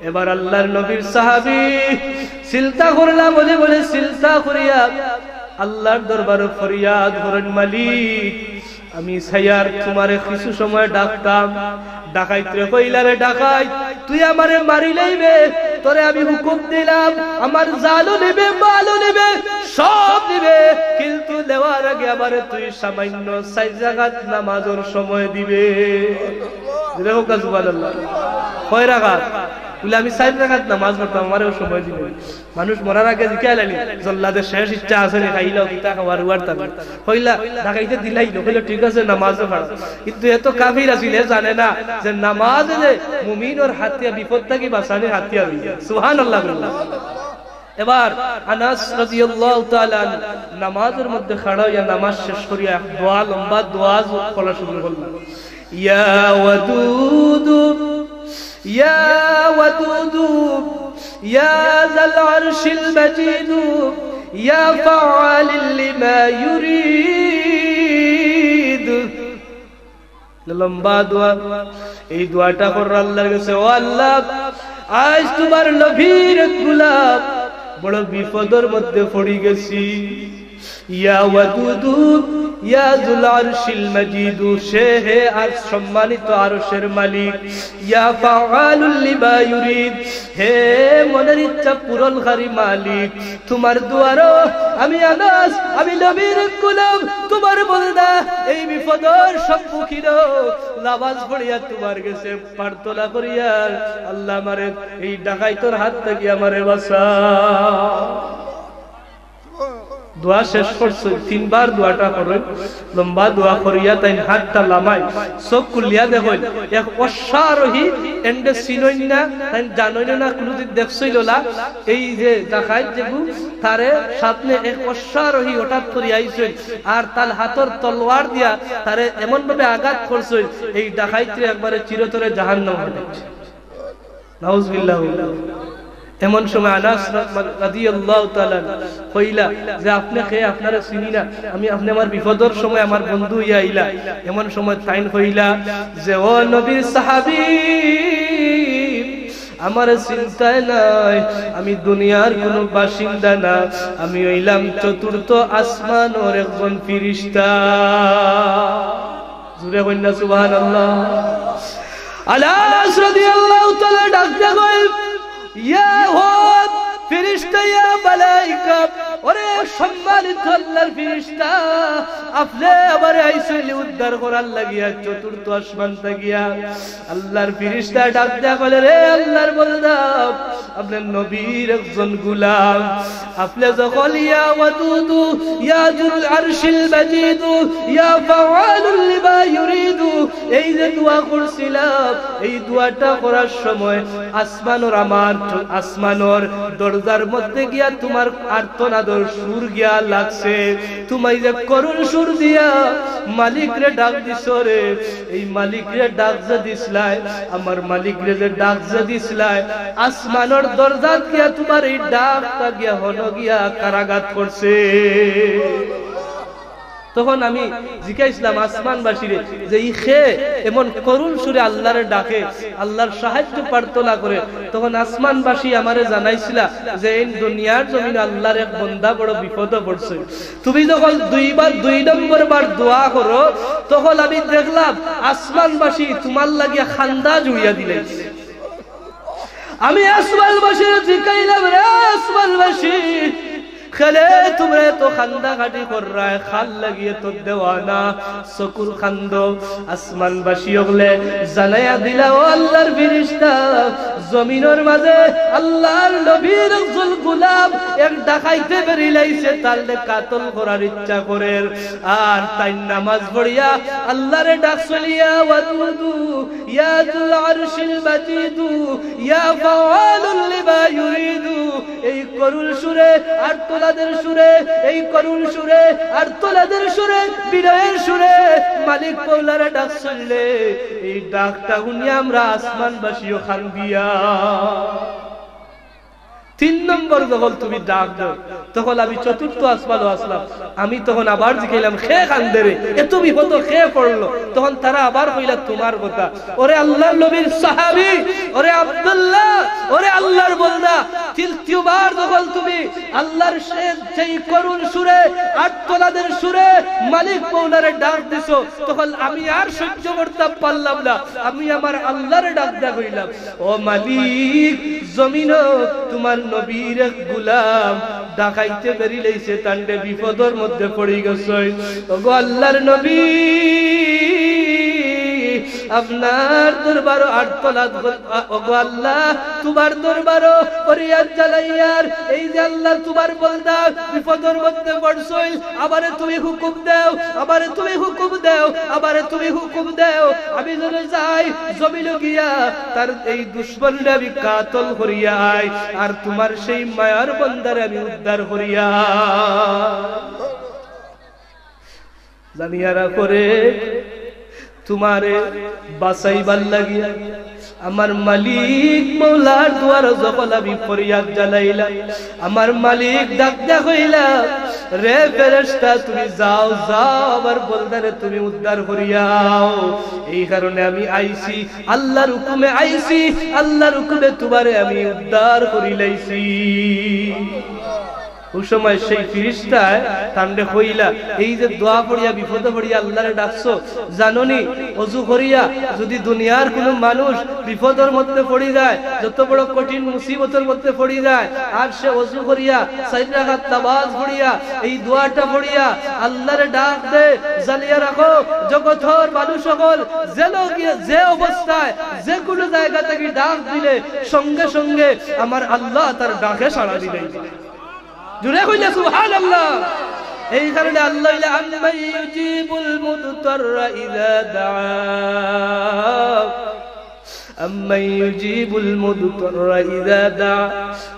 এবার আল্লাহর নবীর সাহাবী চিন্তা করলা, মনে মনে চিন্তা করিয়া আল্লাহর দরবারো ফরিয়াদ করইন, "মালিক, আমি চাইয়ার তুমারে কিছু সময় ডাকতাম।" ডাকাইতরে কইলা, "রে ডাকাইত, তুই আমারে মারিলাইবে, তোরে আমি হুকুম দিলাম, আমার জানও নিবে, মালও নিবে, সব নিবে, কিন্তু নেওয়ার আগে আমারে তুই সামান্য চাইর রাকাত নামাজর সময় দিবে।" জোরে কউক্কা সুবহানাল্লাহ। কয় রাকাত? বলে, "আমি চাইর রাকাত নামাজ পড়তাম, আমারেও সময় দিবে।" মানুষ মরার আগে জিকাইলা নি, "জল্লাদে শেষ ইচ্ছা আছে নি, খাইলাও কিতা খাওয়ার উয়ার তাবে?" কইলা, ডাকাইতে দিলাইলো, কইলো, "ঠিক আছে, নামাজও পড়ো।" কিন্তু এ তো কাফির আছিল, এ জানে না যে নামাজ যে মুমিনর হাতিয়ার, বিপদ থাকি বাঁচানির হাতিয়ার অইছে। সুবহানাল্লাহ বলুন। এবার আনাস রাদিয়াল্লাহু তাআলা আনহু নামাজর মধ্যে খাড়া অইয়া নামাজ শেষ করিয়া এক দোয়া, লম্বা দোয়া পড়া শুরু করলা। ইয়া ওয়াদুদু, ইয়া ওয়াদুদু, ইয়া যাল আরশিল মাজিদু, ইয়া ফাআলিল লিমা ইউরিদ। লম্বা দোয়া। এই দোয়াটা কররা আল্লার গেছে, "ও আল্লা, আইজ তুমার নবীর এক গুলাম বড় বিপদর মধ্যে পড়ি গেছি। ইয়া ওয়াদুদু, ইয়া যুল আরশিল মাজিদু, সে হে আর সম্মানিত আরশের মালিক, ইয়া ফাআলুল লিমা ইউরিদ, হে মনের ইচ্ছা পূরণকারী মালিক, তুমার দুয়ারো আমি আনাস, আমি নবীর গুলাম, তুমার বন্দা এই বিপদর সম্মুখীন, নামাজ পড়িয়া তুমার গেছে প্রার্থনা করিয়ার, আল্লা আমারে এই ডাকাইতর হাত থাকি আমারে বাঁচা।" দোয়া শেষ করছইন, তিনবার দোয়াটা করইন, লম্বা দোয়া করিয়া তাইন হাতটা লামাই, চোখ খুলিয়া দেখইন, এক অশ্বারোহী, এনরে চিনইন না, তাইন জানইন না, কুনুদিন দেখছইন না। এই যে ডাকাইত যেগু, তারে সামনে এক অশ্বারোহী হঠাৎ করি আইছইন, আর তার হাতর তলোয়ার দিয়া তারে এমন ভাবে আঘাত করছইন, এই ডাকাইতরে একবারে চিরতরে জাহান্নাম পাঠাইছে। নাউজুবিল্লাহ। এমন সময় আনাস রাদিয়াল্লাহু তাআলা আনহু কইলা যে, "আপনে কে? আপনারে চিনি না আমি, আপনে আমার বিপদর সময় আমার বন্ধু অইয়া আইলা।" এমন সময় তাইন কইলা যে, "ও নবীর সাহাবী, আমারে চিনতায় নায়, আমি দুনিয়ার কুনু বাসিন্দা না, আমি অইলাম চতুর্থ আসমানর একজন ফিরিস্তা।" জুরে কইন না সুবহানাল্লাহ। আনাস রাদিয়াল্লাহু তাআলা ডাক দিয়া কইল, "ইয়া হুদ, ফিরিস্তা, ইয়া মালাইকা, ওরে সম্মানিত আল্লার ফিরিস্তা, আপনে আমারে আইছইন উদ্ধার করার লাগিয়া চতুর্থ আসমান থাকিয়া।" আল্লার ফিরিস্তা ডাক দিয়া কইলে, "রে আল্লার বন্দা, আপনে নবীর একজন গুলাম, আপনে যখন ইয়া ওয়াদুদু, ইয়া যুল আরশিল মাজিদু, ইয়া ফাআলুল লিমা ইউরিদু, এই যে দোয়া করছিলাম, এই দোয়াটা করার সময় আসমানর আমার, আসমানর দরজার মধ্যে গিয়া তুমার আর্তনাদর সুর গিয়া লাগছে, তুমি যে করুণ সুর দিয়া মালিকরে ডাক দিছো রে, এই মালিকরে ডাক যে দিছলায়, আমার মালিকরে যে ডাক যে দিছলায়, আসমানর দরজাত গিয়া তুমার এই ডাকটা গিয়া হনো গিয়া কারাঘাত করছে।" তখন আমি জিকাইছলাম আসমানবাসীরে যে, "ই কে এমন করুণ সুরে আল্লারে ডাকে, আল্লার সাহায্য প্রার্থনা করে?" তখন আসমানবাসী আমারে জানাইছিলা যে, "এই দুনিয়ার জমিনো আল্লার এক বন্দা বড় বিপদো পড়ছে।" তুমি যখন দুইবার, দুই নম্বর বার দোয়া করো, তখন আমি দেখলাম আসমানবাসী তুমার লাগিয়া কান্দা জুড়িয়া দিলে। আমি আসমানবাসীরে জিকাইলাম, "রে আসমানবাসী, কেনে তুমরা এত কান্দাকাটি কররায়, কার লাগি এত দেওয়ানা, চকুর কান্দো?" আসমানবাসী অকলে জানাইয়া দিলা, "ও আল্লার ফিরিস্তা, জমিনর মাঝে আল্লার নবীর একজন গুলাম এক ডাকাইতে বেরিলাইছে, তারলে কাতল করার ইচ্ছা করের। আর তাইন নামাজ পড়িয়া আল্লারে ডাকছইন, ইয়া ওয়াদুদু, ইয়া যুল আরশিল মাজিদু, ইয়া ফাআলুল লিমা ইউরিদু।" এই করুণ সুরে, আর্তনাদের সুরে, এই করুণ সুরে, আর্তনাদের সুরে, বিনয়ের সুরে মালিক মৌলারে ডাকছইন রে। এই ডাকটা হুনিয়া আমরা আসমানবাসীও কান্দিয়া। তিন নম্বর যখন তুমি ডাক দেও, তখন আমি চতুর্থ আসমানো আছলাম। আমি তখন আবার জিকাইলাম, "কে কান্দে রে? এত বিপদো কে পড়লো?" তখন তারা আবার কইলা তুমার কথা। ওরে আল্লার নবীর সাহাবী, ওরে আব্দুল্লাহ, ওরে আল্লার বন্দা, তৃতীয়বার যখন তুমি আল্লার সে-, সেই করুণ সুরে, আর্তনাদের সুরে মালিক মৌলারে ডাক দিছো, তখন আমি আর সহ্য করতাম পারলাম না। আমি আমার আল্লারে ডাক দিয়া কইলাম, "ও মালিক, জমিনো তুমার নবীর এক গুলাম ডাকাইতে বেরিলাইছে, তানরে বিপদর মধ্যে পড়ি গেছে। ওগো আল্লার নবী, আপনার দরবারো আর্তনাদ কর-, ওগো আল্লাহ, তুমার দরবারো ফরিয়াদ জানাইয়ার, এই যে আল্লাহ তুমার বন্দা বিপদর মধ্যে পড়ছইন, আমারে তুমি হুকুম দেও, আমারে তুমি হুকুম দেও, আমারে তুমি হুকুম দেও, আমি যেন যাই জমিনো গিয়া তার এই দুশমনরে আমি কাতল করিয়া আই, আর তুমার সেই মায়ার বন্দারে আমি উদ্ধার করিয়া।" জানিয়া রাখো রে, তুমারে বাঁচাইবার লাগিয়া আমার মালিক মৌলার দুয়ারো যখন আমি ফরিয়াদ জানাইলাম, আমার মালিক ডাক দিয়া কইলা, রে ফেরেশতা, তুমি যাও, যাও, আমার বন্দারে তুমি উদ্ধার করিয়াও। এই কারণে আমি আইছি, আল্লাহর হুকুমে আইছি, আল্লাহর হুকুমে তোমারে আমি উদ্ধার করিলাইছি।" অউ সময় সেই ফিরিস্তায় তানরে কইলা, "এই যে দোয়া পড়িয়া বিপদো পড়িয়া আল্লাহরে ডাকছো, জানো নি, অজু করিয়া যুদি দুনিয়ার কুনু মানুষ বিপদর মধ্যে পড়ি যায়, যত বড় কঠিন মুসিবতর মধ্যে পড়ি যায়, আর সে অজু করিয়া চাইর রাকাত নামাজ পড়িয়া এই দোয়াটা পড়িয়া আল্লাহরে ডাক দে, জানিয়া রাখো, জগতর মানুষ অকল যে লগে যে অবস্থায় যে কুনু জায়গা থাকি ডাক দিলে সঙ্গে সঙ্গে আমার আল্লাহ তার ডাকে সাড়া দিবে।" জুরে কইলা সুবহানাল্লাহ। এই কারণে আল্লাহ কইলা, "আম্মান ইউজিবুল মুদতাররা ইযা দাআ, আম্মান ইউজিবুল মুদতাররা ইযা দাআ।"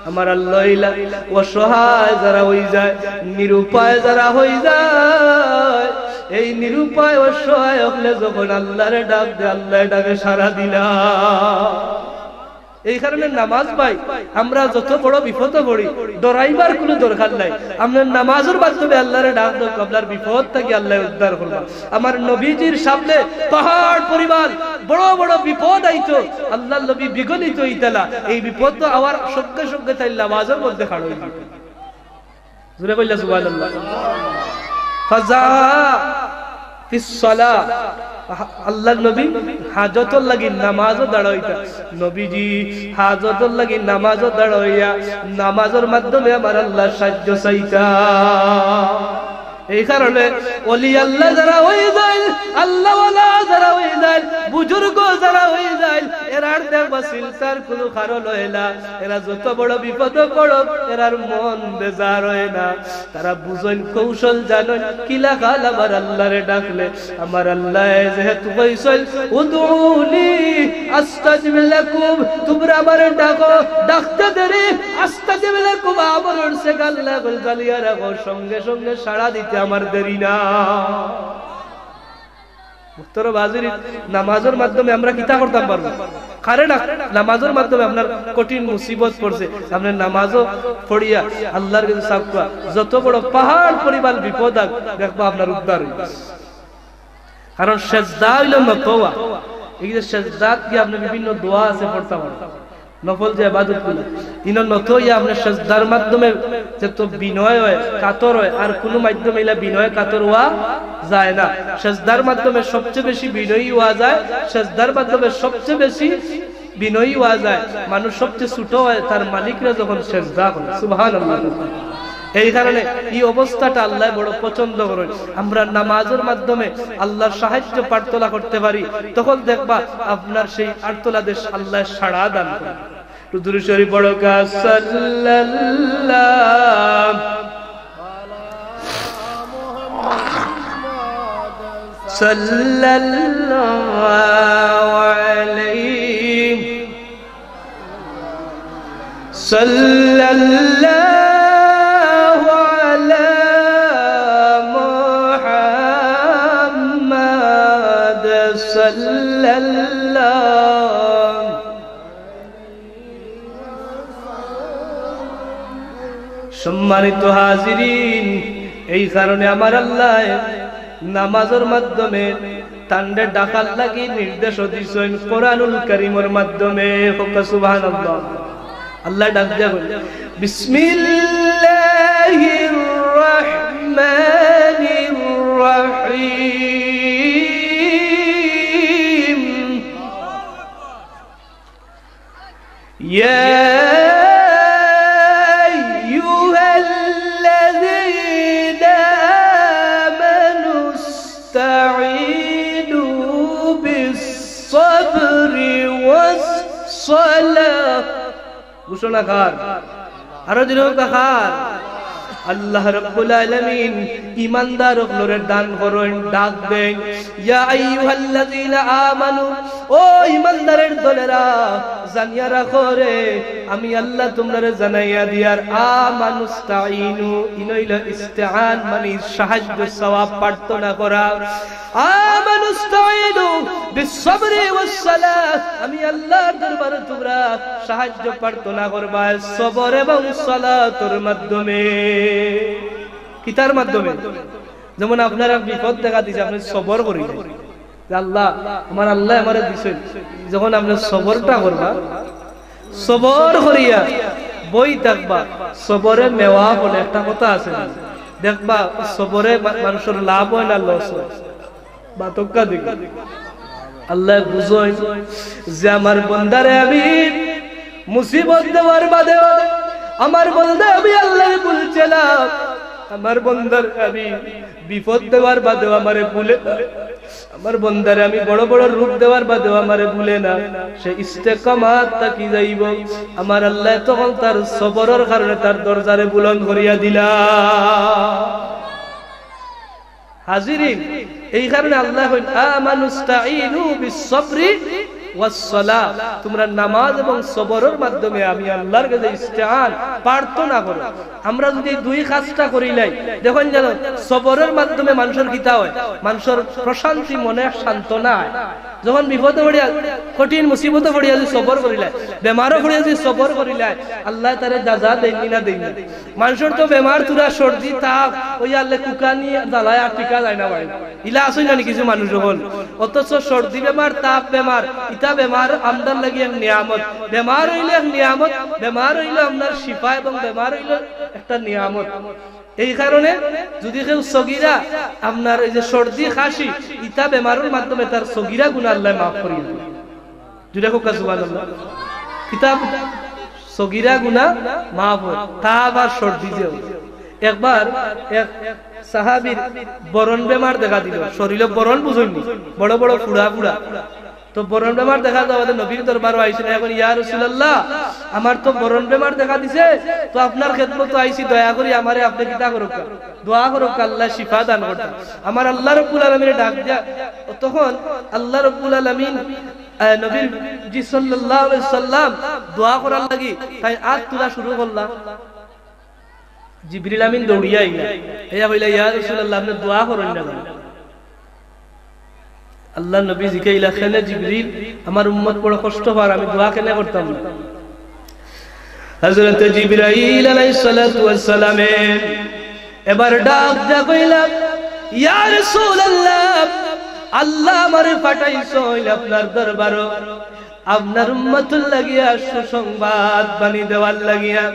আমার আল্লাহ কইলা, অসহায় যারা অই যায়, নিরুপায় যারা অই যায়, এই নিরুপায় অসহায় অকলে যখন আল্লাহরে ডাক দে, আল্লাহর ডাকে সাড়া দিলা। এই কারণে নামাজ ভাই, আমরা যত বড় বিপদো পড়ি, ডরাইবার কুনু দরকার নাই। আপনার নামাজর মাধ্যমে আল্লাহরে ডাক দেউক্কা, আপনার বিপদ থাকি আল্লাহ উদ্ধার করবা। আমার নবীজির সামনে পাহাড় পরিমাণ বড় বড় বিপদ আইতো, আল্লাহর নবী বিগলিত অইতা না। এই বিপদ তো আওয়ার সঙ্গে সঙ্গে তাইন নামাজর মধ্যে খাড়া অই যাইতা। জুরে কইলা সুবহানাল্লাহ। ফাজাআ ফিস সালাহ। আল্লাহর নবী হাজতর লাগি নামাজো দাঁড়াইতা। নবীজি হাজতর লাগি নামাজো দাঁড়াইয়া নামাজর মাধ্যমে আমার আল্লাহর সাহায্য চাইতা। এই কারণে অলি আল্লাহ যারা অই যায়, আল্লাহওয়ালা যারা অই যায়, বুজুর্গ যারা অই যায়, এরার দেখবা চিন্তার কুনু কারণ অয় না। এরা যত বড় বিপদো পড়ুক, এরার মন বেজার অয় না। তারা বুঝইন, কৌশল জানইন, কিলাখান আমার আল্লাহরে ডাকলে, আমার আল্লায় যেহেতু কইছইন, "উদউনি আস্তাজিব লাকুম", তুমরা আমারে ডাকো, ডাকতে দেরি, আস্তাজিব লাকুম, আমার ওর সে গাল্লা গল জালিয়া রাখো, সঙ্গে সঙ্গে সাড়া দিতে আমার দেরি না। মুহতারাম হাজিরিন, নামাজর মাধ্যমে আমরা কিতা করতাম পারবো? কারে না, নামাজর মাধ্যমে আপনার কঠিন মুসিবত পড়ছে, আপনে নামাজো পড়িয়া আল্লাহর কাছে চাউক্কা, যত বড় পাহাড় পরিমাণ বিপদ আউক, দেখবা আপনার উদ্ধার অইগেছে। কারণ সেজদা অইলো নত অওয়া। এই যে সেজদাত গিয়া আপনে বিভিন্ন দোয়া আছে পড়তা পারবা। নফল যে ইবাদতগুলা, ইনো নত অইয়া আপনে সেজদার মাধ্যমে যেতো বিনয় অয়, কাতর অয়, আর কুনু মাধ্যমে ইলা বিনয় কাতর অওয়া যায় না। সেজদার মাধ্যমে সবচেয়ে বেশি বিনয়ী অওয়া যায়, সেজদার মাধ্যমে সবচেয়ে বেশি বিনয়ী অওয়া যায়। মানুষ সবচেয়ে ছোট অয় তার মালিকরে যখন সেজদা করে। সুবহানাল্লাহ। এই কারণে এই অবস্থাটা আল্লায় বড় পছন্দ করইন। আমরা নামাজর মাধ্যমে আল্লাহর সাহায্য প্রার্থনা করতে পারি, তখন দেখবা আপনার সেই আর্তনাদে আল্লায় সাড়া দান করইন। একটু দুরূদ শরীফ পড়ো কা, সাল্লাল্লাহু, সাল্লাল্লাহু আলাইহি, সাল্লাল্লাহু আলা মুহাম্মাদ, সাল্লাল্লাহু। সম্মানিত হাজিরিন, এই কারণে আমার আল্লায় নামাজর মাধ্যমে তানরে ডাকার লাগি নির্দেশও দিছইন কোরআনুল কারীমর মাধ্যমে। কউক্কা সুবহানাল্লাহ। আল্লায় ডাক দিয়া কইন, বিসমিল্লাহির রহমানির রহিম। يا أيها الذين آمنوا استعينوا بالصبر والصلاة। ঘোষণা কার? আরো জোরে কউক্কা কার? আল্লাহ রাব্বুল আলামিন ইমানদার অকলরে দান করইন, ডাক দেইন, ইয়া আইয়ুহাল্লাযীনা আমানু, ও ইমানদারের দলেরা, জানিয়া রাখো রে, আমি আল্লাহ তুমরারে জানাইয়া দিয়ার, আমানুস্তাইনু, ইনো অইলো ইস্তেআন, মানে সাহায্য চাওয়া, প্রার্থনা করা। আমানুস্তাইনু বিসসবরি ওয়াসসালাহ, আমি আল্লাহর দরবারে তুমরা সাহায্য প্রার্থনা করবায় সবর এবং সালাতর মাধ্যমে। কিতার মাধ্যমে? যেমন আপনার এক বিপদ দেখা দিছে, আপনে সবর করি যে, "আল্লাহ, আমার আল্লাহ আমারে দিছইন।" যখন আপনে সবরটা করবা, সবর করিয়া বই থাকবা, সবরে মেওয়া ফলে একটা কথা আছে না? দেখবা, সবরে মা-, মানুষর লাভ অয় না লস অয়? বাতক্কা দেখি। আল্লাহ বুঝইন যে আমার বন্দারে আমি মুসিবত দেওয়ার বাদেও আমার বন্দা আমি আল্লাহরে ভুলছে না, আমার বন্দারে আমি বিপদ দেওয়ার বাদেও আমারে ভুলে না, আমার বন্দারে আমি বড় বড় রোগ দেওয়ার বাদেও আমারে ভুলে না। সে ইস্তেকামাত থাকি যাইব। আমার আল্লাহ তখন তার সবরর কারণে তার দরজারে বুলন্দ করিয়া দিলা। হাজিরিন, এই কারণে আল্লাহ কইন, "আমানুস্তাইনু বিসসবরি ওয়াসসালাহ।" তোমরা নামাজ এবং সবরর মাধ্যমে আমি আল্লাহর কাছে ইস্তেআন, প্রার্থনা করো। আমরা যদি দুই কাজটা করিলাই, দেখইন যেন সবরর মাধ্যমে মানুষর কিতা অয়, মানুষর প্রশান্তি, মনে এক সান্ত্বনা অয়। যখন বিপদে পড়িয়া, কঠিন মুসিবতে পড়িয়া যদি সবর করিলাই, বেমারও পড়িয়া যদি সবর করিলাই, আল্লাহ তারে যা যা দেইন না দেইন না। মানুষর তো বেমার তুরা সর্দি, তাপ, ওই আল্লাহ কুকানি জ্বালায় আর টিকা যায় না ভাই। ইলা আছইন না নি কিছু মানুষ অকল? অথচ সর্দি বেমার, তাপ বেমার, ইতা বেমার আমরার লাগি এক নিয়ামত। বেমার অইলে এক নিয়ামত, বেমার অইলে আপনার শিফা এবং বেমার অইলে একটা নিয়ামত। এই কারণে যদি কেউ সগিরা, আপনার এই যে সর্দি, কাশি, ইতা বেমারর মাধ্যমে তার সগিরা গুনা আল্লাহ মাফ করিয়া দেইন। জুরে কউক্কা সুবহানাল্লাহ। কিতা সগিরা গুনা মাফ অয়, তাপ আর সর্দি যে অয়। একবার এক সাহাবীর বরন বেমার দেখা দিল, শরীলো বরন বুঝইন নি, বড় বড় ফুড়া ফুড়া। তো বরন বেমার দেখা যাওয়াতে নবীর দরবারো আইছইন, এখন, "ইয়া রাসূলুল্লাহ, আমার তো বরন বেমার দেখা দিছে, তো আপনার খেদমতো আইছি, দয়া করি আমারে আপনে কিতা করউক্কা, দোয়া করউক্কা, আল্লাহ শিফা দান করতা।" আমার আল্লাহ রাব্বুল আলামিনে ডাক দিয়া, তখন আল্লাহ রাব্বুল আলামিন, আহ, নবীজি সাল্লাল্লাহু আলাইহি সাল্লাম দোয়া করার লাগি তাইন আত তুলা শুরু করলা। জিবরিল আমিন দৌড়িয়া আইলা, আইয়া কইলা, "ইয়া রাসূলুল্লাহ, আপনে দোয়া করইন না কেনে?" আল্লাহর নবী জিকাইলা, "কেনে জিবরিল, আমার উম্মত বড় কষ্ট পার, আমি দোয়া কেনে করতাম না?" হযরতে জিবরাইল আলাইহিস সালাতু ওয়াস সালামে এবার ডাক দিয়া কইলা, "ইয়া রাসূলুল্লাহ, আল্লাহ আমারে পাঠাইছইন আপনার দরবারো, আপনার উম্মতর লাগিয়া সুসংবাদ বানি দেওয়ার লাগিয়া।"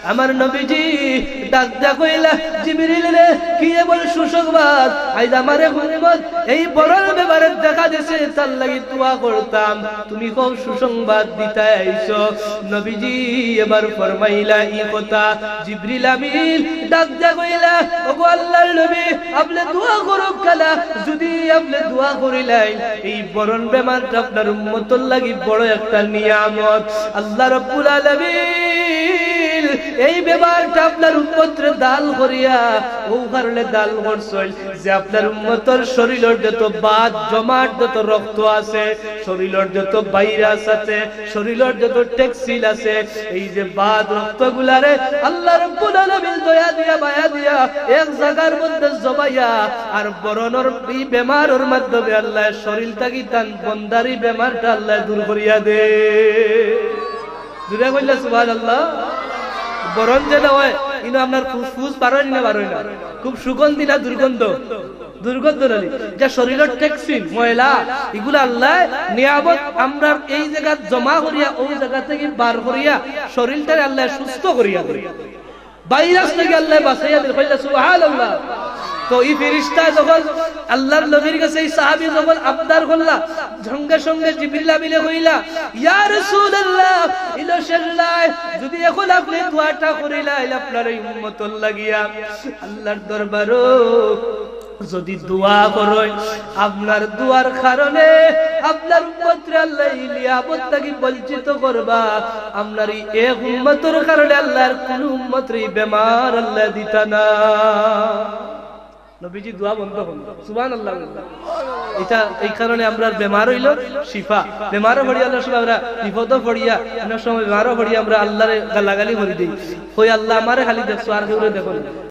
আমার নবীজি ডাক দিয়া কইলা, "জিবরিল রে, কি এমন সুসংবাদ? আইজ আমার এক উম্মত এই বরন বেমারে দেখা দিছে, তার লাগি দোয়া করতাম, তুমি কও সুসংবাদ দিতায় আইছো।" নবীজি এবার ফরমাইলা ই কথা। জিবরিল আমিন ডাক দিয়া কইলা, "ওগো আল্লাহর নবী, আপনে দোয়া করউক্কা না, যদি আপনে দোয়া করিলাইন, এই বরন বেমারটা আপনার উম্মতর লাগি বড় একটা নিয়ামত।" আল্লাহ রাব্বুল আলামিন এই বেমারটা আপনার উম্মতরে দান করিয়া, অউ কারণে দান করছইন যে আপনার উম্মতর শরীলর যত বাদ, জমাট যত রক্ত আছে, শরীলর যত ভাইরাস আছে, শরীলর যত টক্সিন আছে, এই যে বাদ রক্তগুলারে আল্লাহ রাব্বুল আলামিন দয়া দিয়া, মায়া দিয়া এক জাগার মধ্যে জমাইয়া, আর বরনর ই বেমারর মাধ্যমে আল্লাহ শরীল থাকি তান বন্দার ই বেমারটা আল্লাহ দূর করিয়া দে। জুরে কইলা সুবহানাল্লাহ। বরন যে না অয়, ইনো আপনার ফুসফুস বারয় না, বারয় না? খুব সুগন্ধি না দুর্গন্ধ? দুর্গন্ধ নানি? যে শরীলর টক্সিন, ময়লা, ইগুলা আল্লাহ নিয়ামত আমরার এই জাগাত জমা করিয়া, অউ জাগা থাকি বার করিয়া, শরীলটারে আল্লাহ সুস্থ করিয়া দে। ভাইরাস থাকি আল্লাহ বাঁচাইয়া দে, কইলা সুবহানাল্লাহ। তো ই ফিরিস্তা যখন আল্লাহর নবীর গেছে ই সাহাবী যখন আবদার করলা, সঙ্গে সঙ্গে জিবরিল আমিনে কইলা, "ইয়া রাসূলুল্লাহ, ইনো শেষ নায়, যদি এখন আপনে দোয়াটা করিলাইন আপনার এই উম্মতর লাগিয়া, আল্লাহর দরবারো যদি দোয়া করইন, আপনার দোয়ার কারণে আপনার উম্মতরে আল্লাহ ই নিয়ামত থাকি বঞ্চিত করবা, আপনার ই এক উম্মতর কারণে আল্লাহর কুনু উম্মতরে ই বেমার আল্লাহ দিতা না।" নবীজি দোয়া বন্ধ করইন। সুবহানাল্লাহ। ইটা এই কারণে আমরার বেমার অইলো শিফা। বেমারও পড়িয়া অনেক সময় আমরা বিপদও পড়িয়া, অনেক সময় বেমারও পড়িয়া আমরা আল্লাহরে গালাগালি করি দেই। কই, "আল্লাহ, আমারে খালি দেখছো, আর কেউরে দেখো না।"